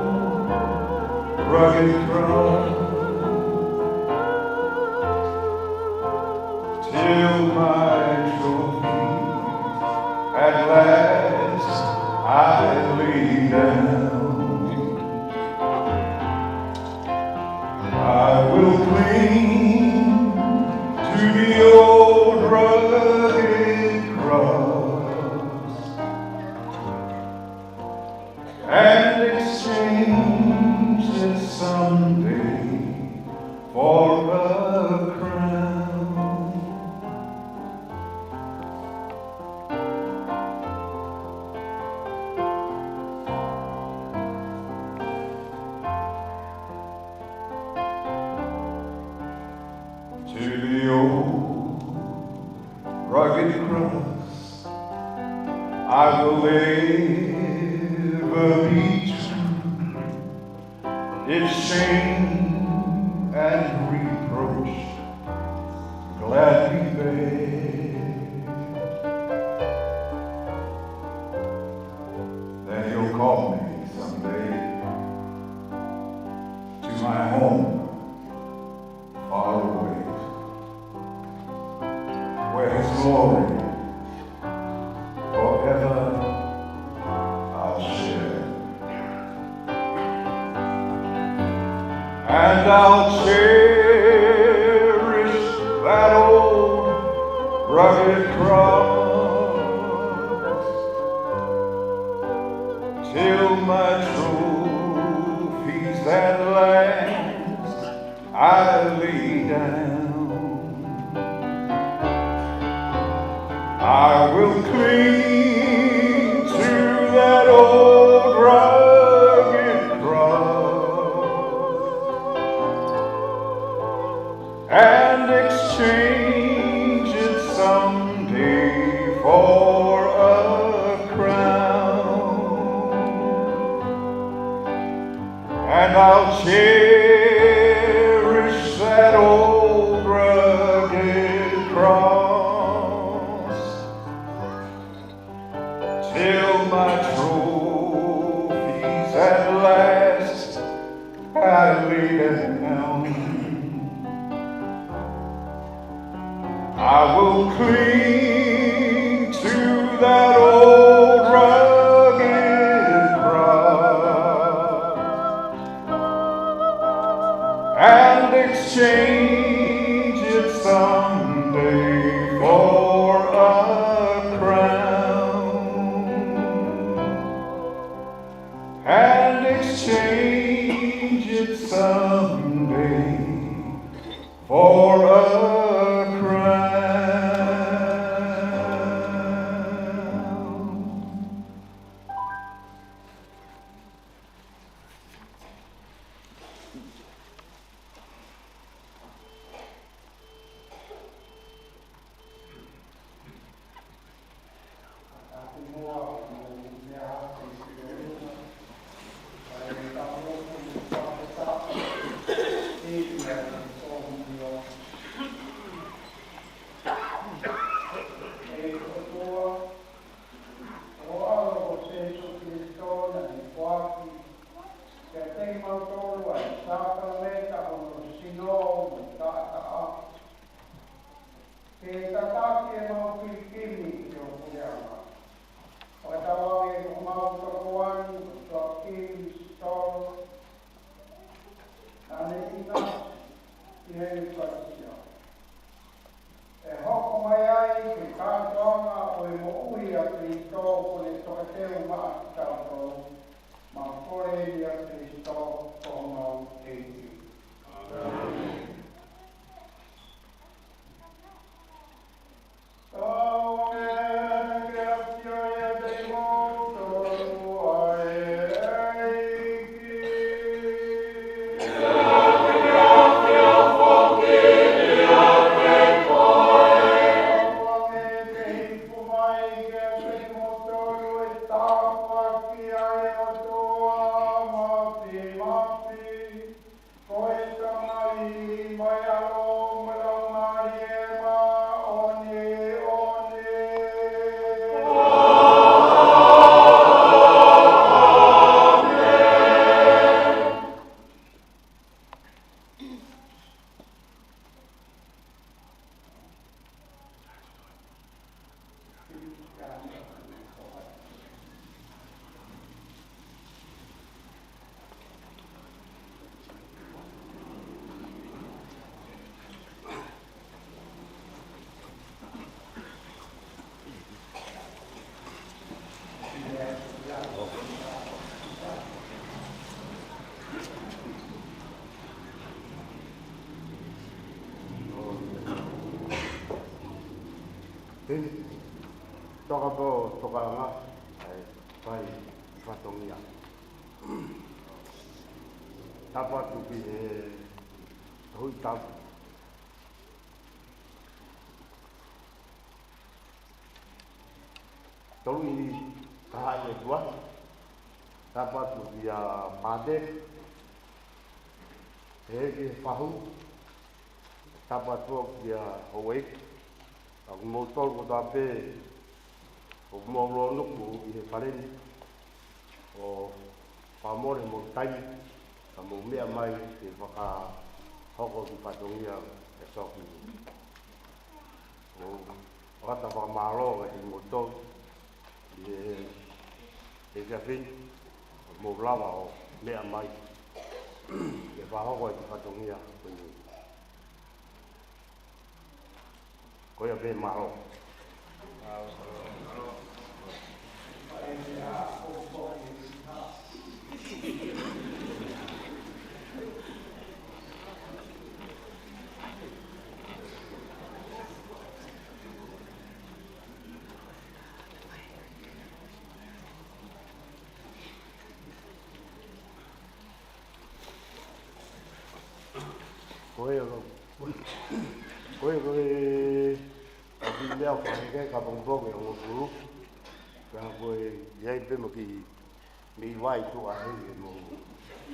rugged cross till my trophy at last I lay down. I will cling to the old rugged cross and exchange it someday for a crown. To the old rugged cross I will ever be true. Its shame and reproach gladly bear. Then he'll call me someday to my home far away, where his glory forever I'll share. And I'll cherish that old rugged cross till my trophies at last I lay down. I will cling to that old rugged cross and exchange it someday for a crown. And I'll cherish that old rugged cross till my trophies at last I lay down. I will cling to that old rugged cross and exchange it someday for a crown. And exchange it someday for a crown. ʻE ʻOtua, ko ho ʻAlo ko Sēsū Kalaisi naʻe foaki kiate kimautolu ʻa e sākalamēniti ʻo hono sino mo e taʻataʻa, ke tataki ʻemau kilikili ki ho puleʻanga. Fakatauange ko homau tokoua ni ko Soakili Sitolo, naʻa ne ʻinasi ʻi he ʻEkalesia, ʻe hoko mai ai ki he kātoanga ʻo e moʻui ʻa Kalaisi, kuo ne tokateu maʻa kitautolu. Mau kole ia ʻia Kalaisi ko homau ʻEiki. ʻĀmeni. Ko e Tamai, mo e ʻAlo, mo e Laumālie Māʻoniʻoni. Fakapō tokanga, ʻa e fai fatongia. Tapu atu ki he Huʻi Tapu. Tolu ʻi taha ʻi ʻOtua. Tapu atu kia Pate. He ki he fahu. Tapu atu kia Houʻeiki. ʻA kimoutolu kotoa pē ʻoku mou lōnuku ʻi he fale ni, ʻo fakamole mo taimi, ka mou meʻa mai ke fakahoko ki fatongia e soki. ʻO ʻoatu fakamālō kiate kimoutolu ʻi he, he efiafi ni, ʻo mou lava ʻo meʻa mai ke fakahoko e fatongia ko eni. Ko ia pē, mālō. Ko e, ko e, ko e, ʻa e kiʻi meʻa ʻoku fai ki ai ka pongipongi ʻe hongofulu. Ka ko e, ʻi ai pē mo e kiʻi meʻi vai tuʻa heni ke mou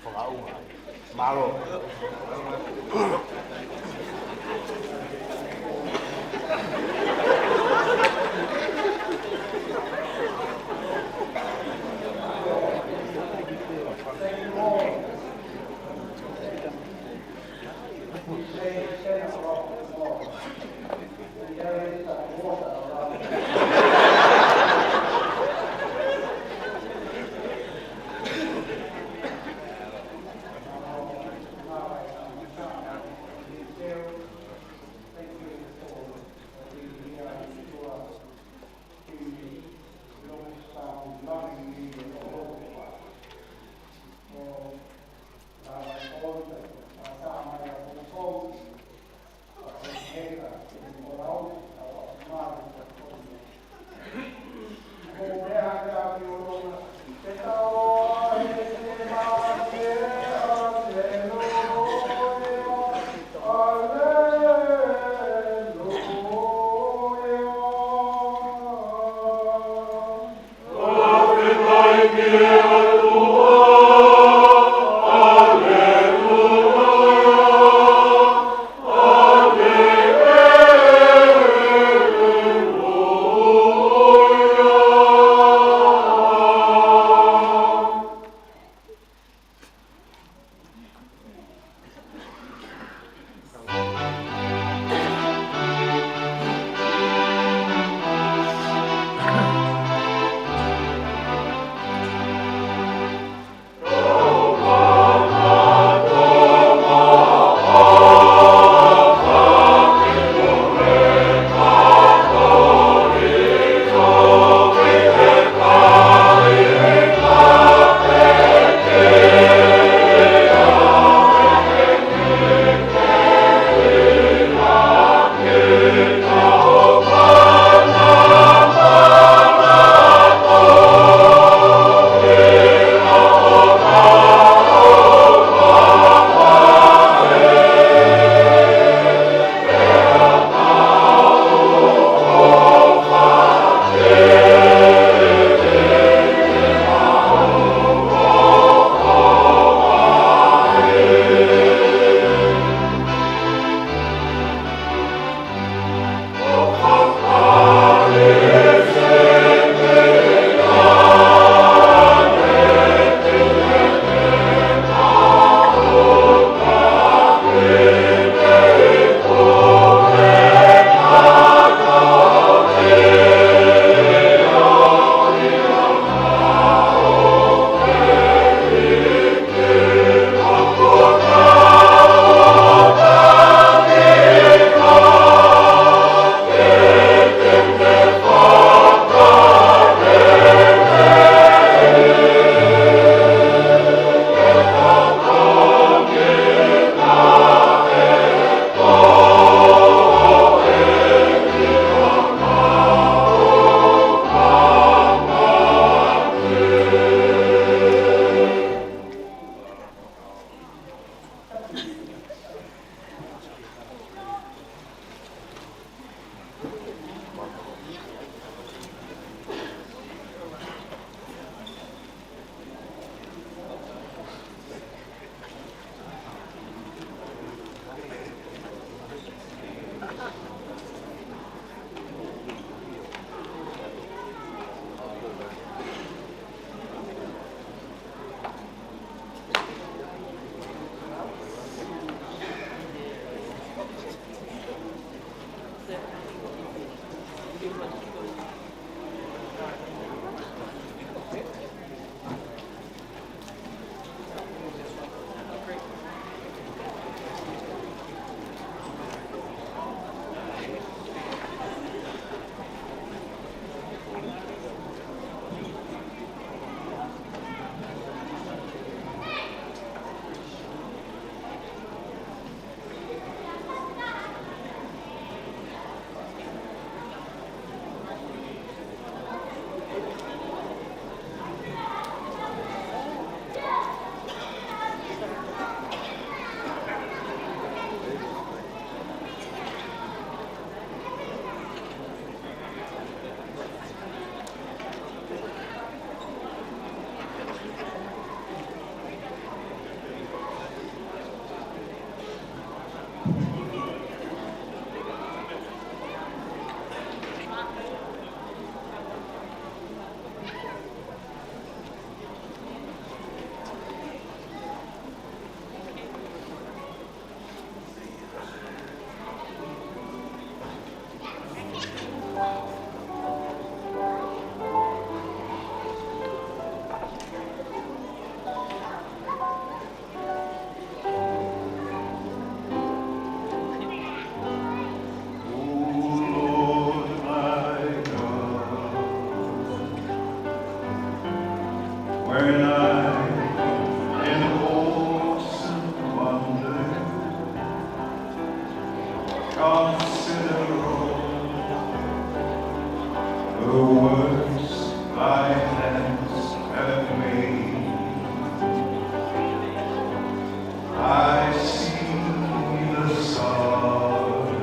fakaʻuha. Mālō. When I in awesome wonder consider all the works thy hands have made, I see the stars,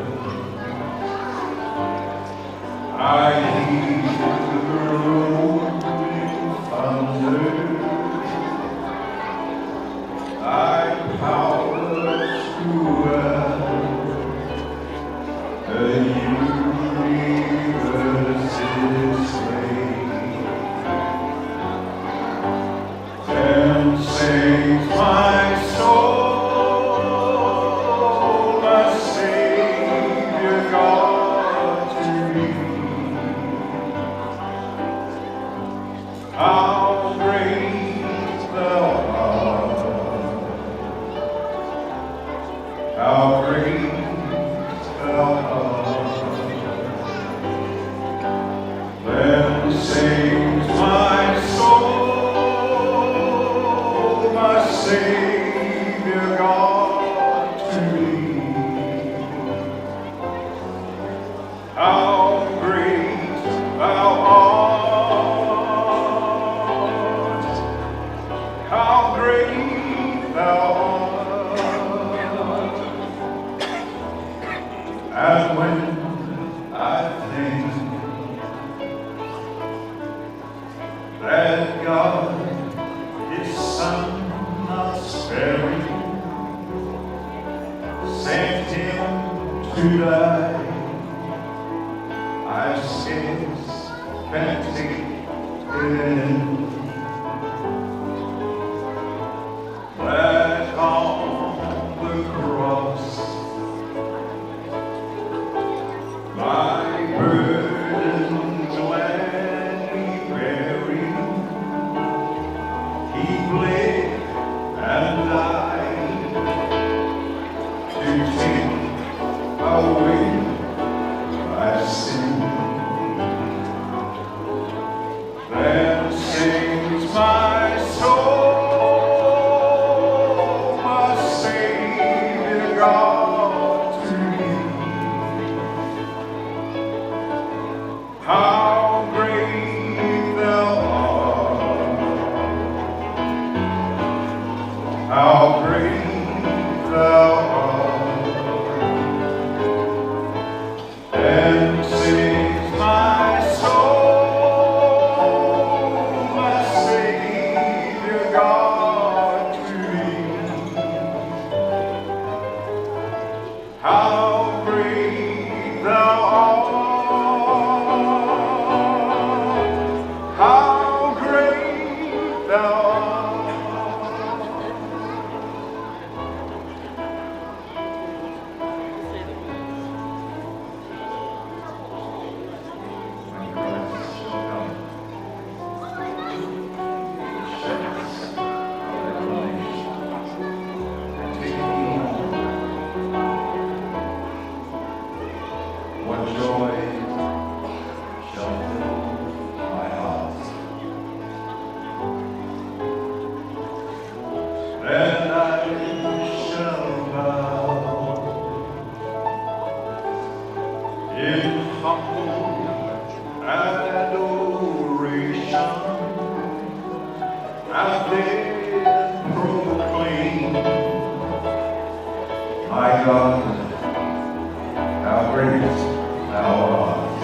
I hear the rolling thunder, thy power throughout the universe displayed. Then sings my soul, my Savior God, to me, how great thou art, how great thou art. Then sings my soul, my Savior God, to me, how great thou art, how great thou art. And when I think that God, his Son, not sparing, sent him to die, I scarce can take it in. That on the cross, my burden gladly bearing, he bled and died to take away my sin. Then sings my soul, my Savior God, to me, how great thou art, how great thou art. Then sings my soul, my Savior God, to me, how great thou art, how great thou art. When Christ shall come, shepherds of the whole nation, and take me home, what joy shall fill my heart. Then I shall bow in humble adoration and then proclaim, my God, how great thou art.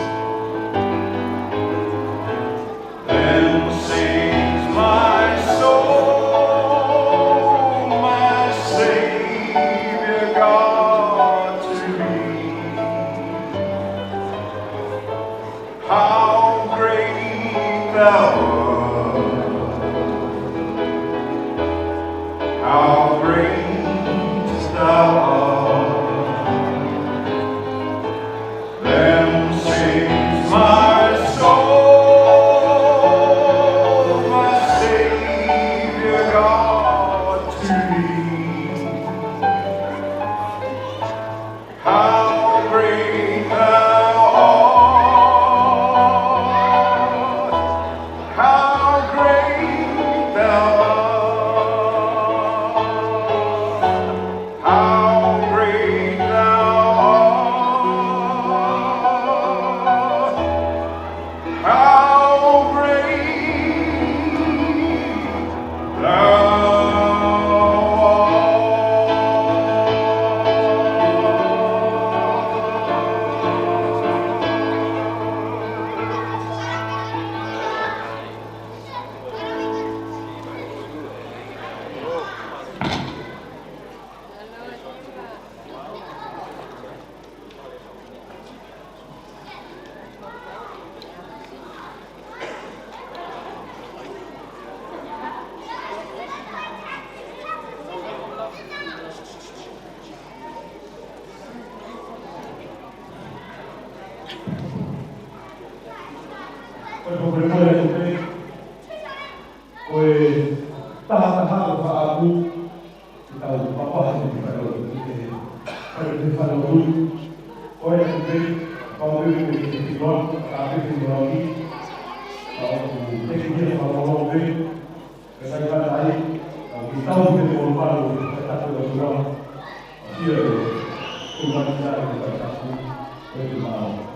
Then sings my soul, my Savior God, to me, how great thou art, how great thou art. Ko e mole atu pē, ko e taha taha ko e faʻa apu, ke tau papaha ni ke fai ʻo, ke fai ʻo te fai ʻo tui. Ko e atu pē, pau pē ke te fai ʻo, ka pē ke te ʻo ki, ka ʻoku te ke fai ʻo pē, ke fai ʻo tai, ka ʻoku tau ke te ʻo palu, ke te fai ʻo tua. Ia, ʻoku mani tau ke fai ʻo tui, ko e te mao.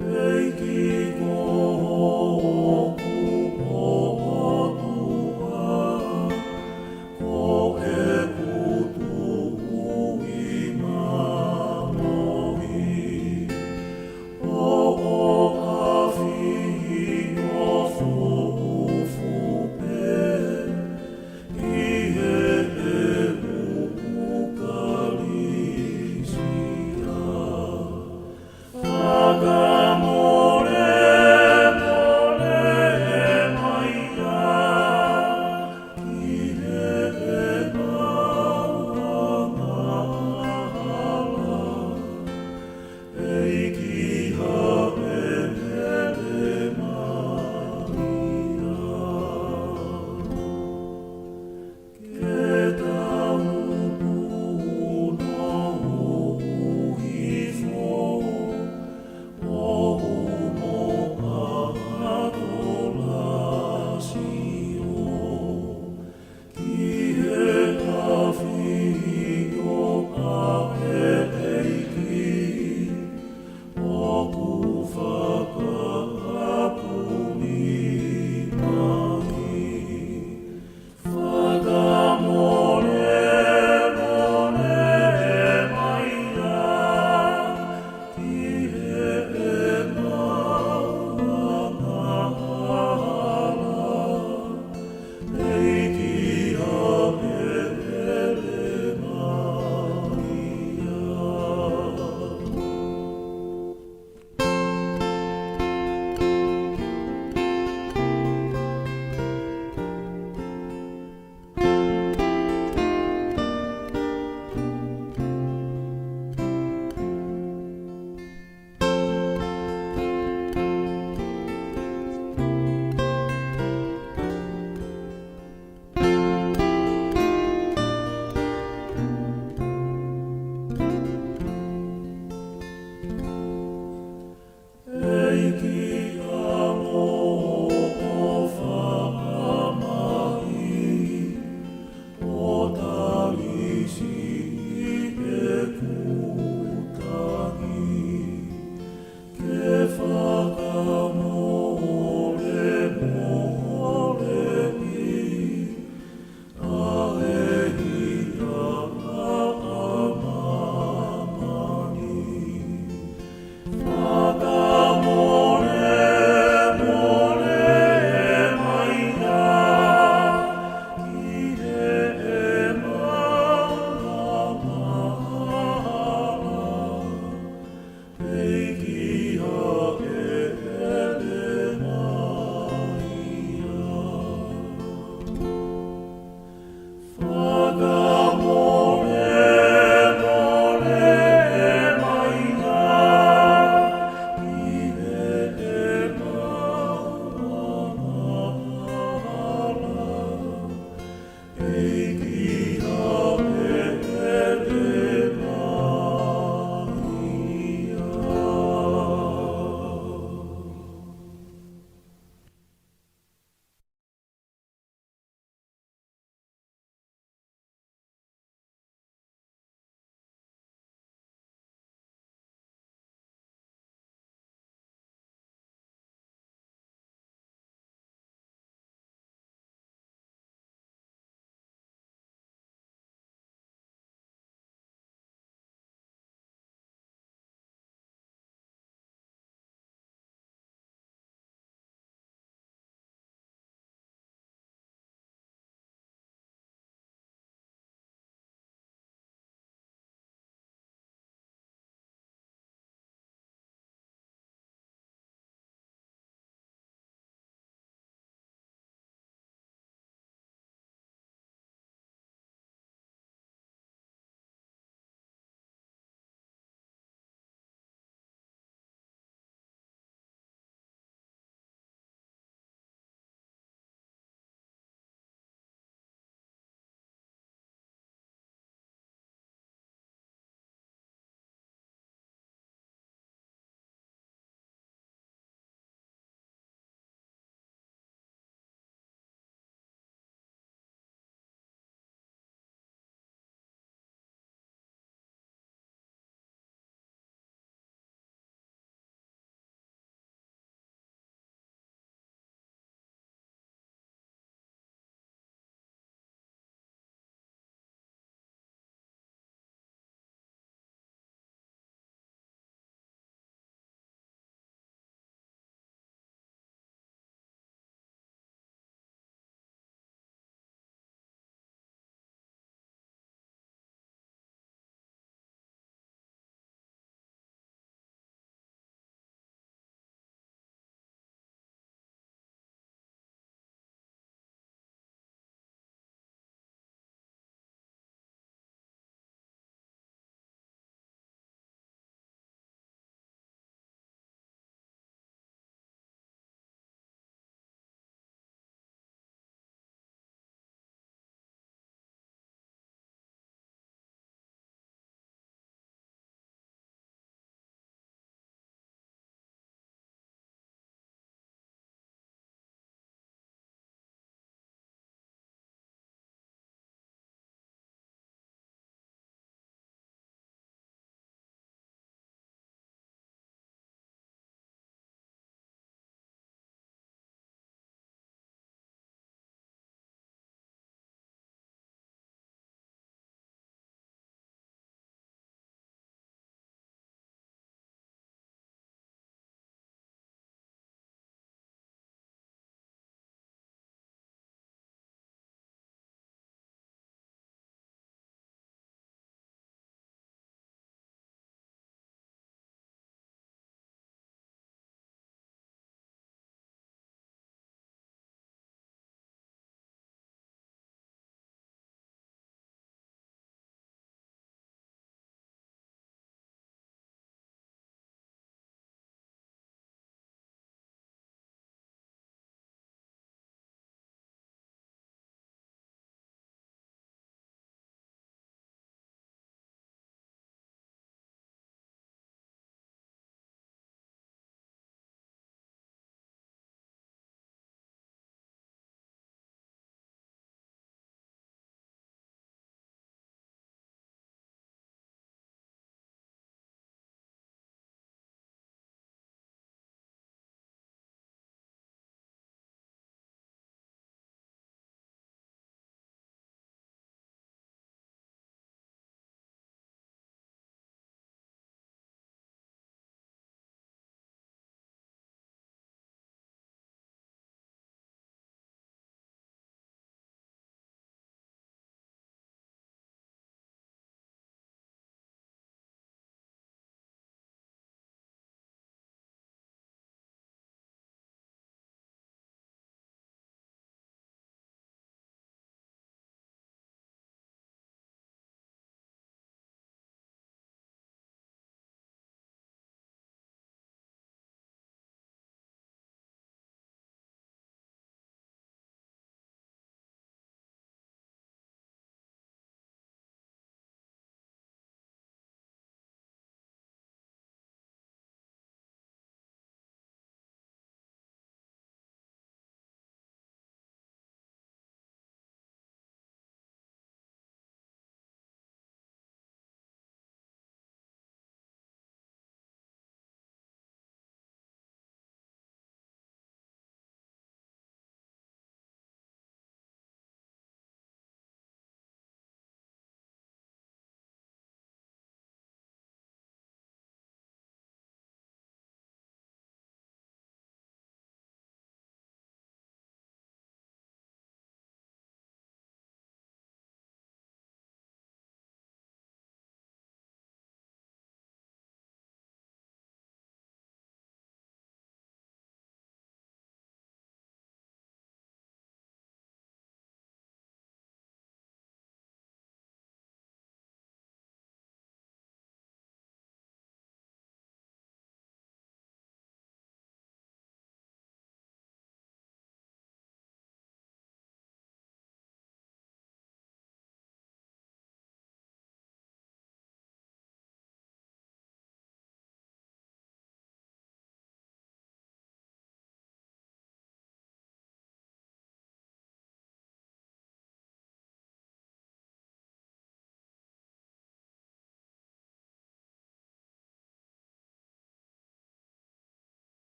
ʻEiki ko hoku ʻOtua, ko ʻeku tuʻi mālohi, ʻo ʻafio fufū pē ki he ʻEiki Kalaisi. Fakamolemole mai ia ki heʻemau angahala, ʻEiki, haʻele mai ia. Ke tau tuʻu hifo ʻo hū mo ʻAtolasio ki he ʻafio ʻa e ʻEiki, ʻoku fakapuli mai. Fakamolemole mai ia ki heʻemau angahala, ʻEiki, haʻele mai ia. ʻEiki, ʻaloʻofa mai, ʻo tali siʻeku tangi, ke fakamolemoleʻi ʻa e hia ʻa māmani. Fakamolemole mai ia ki heʻemau angahala, ʻEiki, haʻele mai ia. Fakamolemole mai ia ki heʻemau angahala, ʻEiki, haʻele mai ia.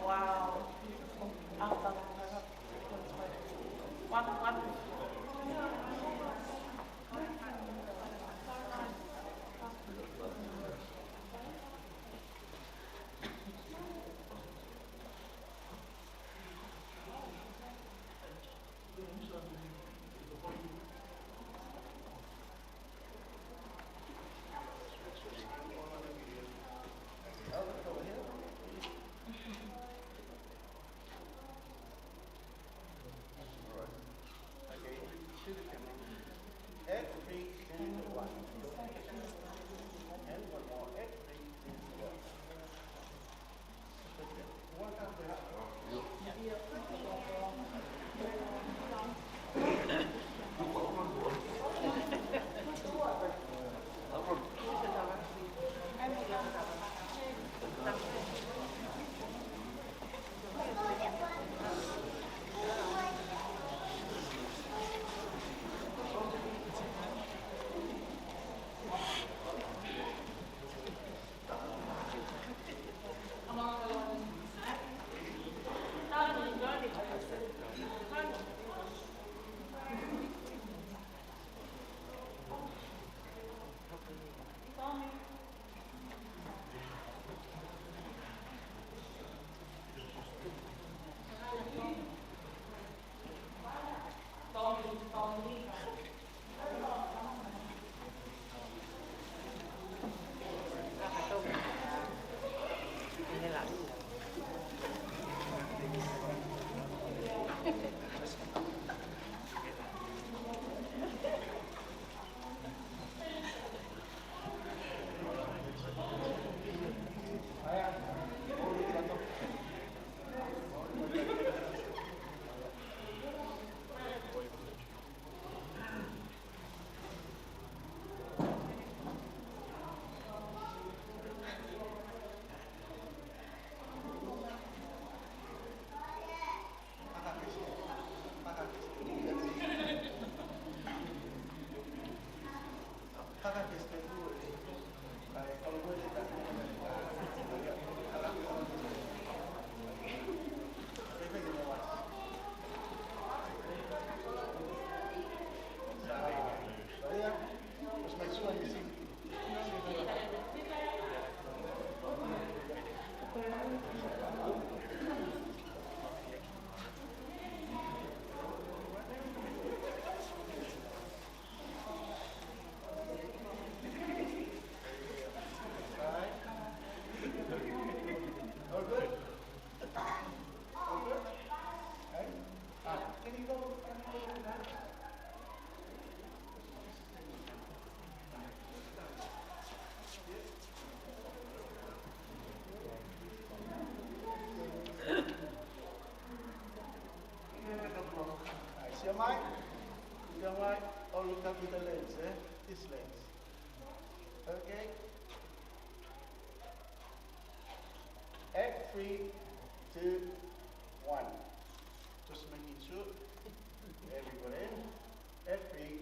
Wow. One, one. All right. Okay, to the camera. Add three, two, one. And one more. Add three, two, one. All good? All good? Hey? Ah, can you go, can you go to that? All right, see your mic? See your mic? All look up with the lens, eh? This lens. Okay? Add three, two, one. Just making sure. Everybody in. Add three,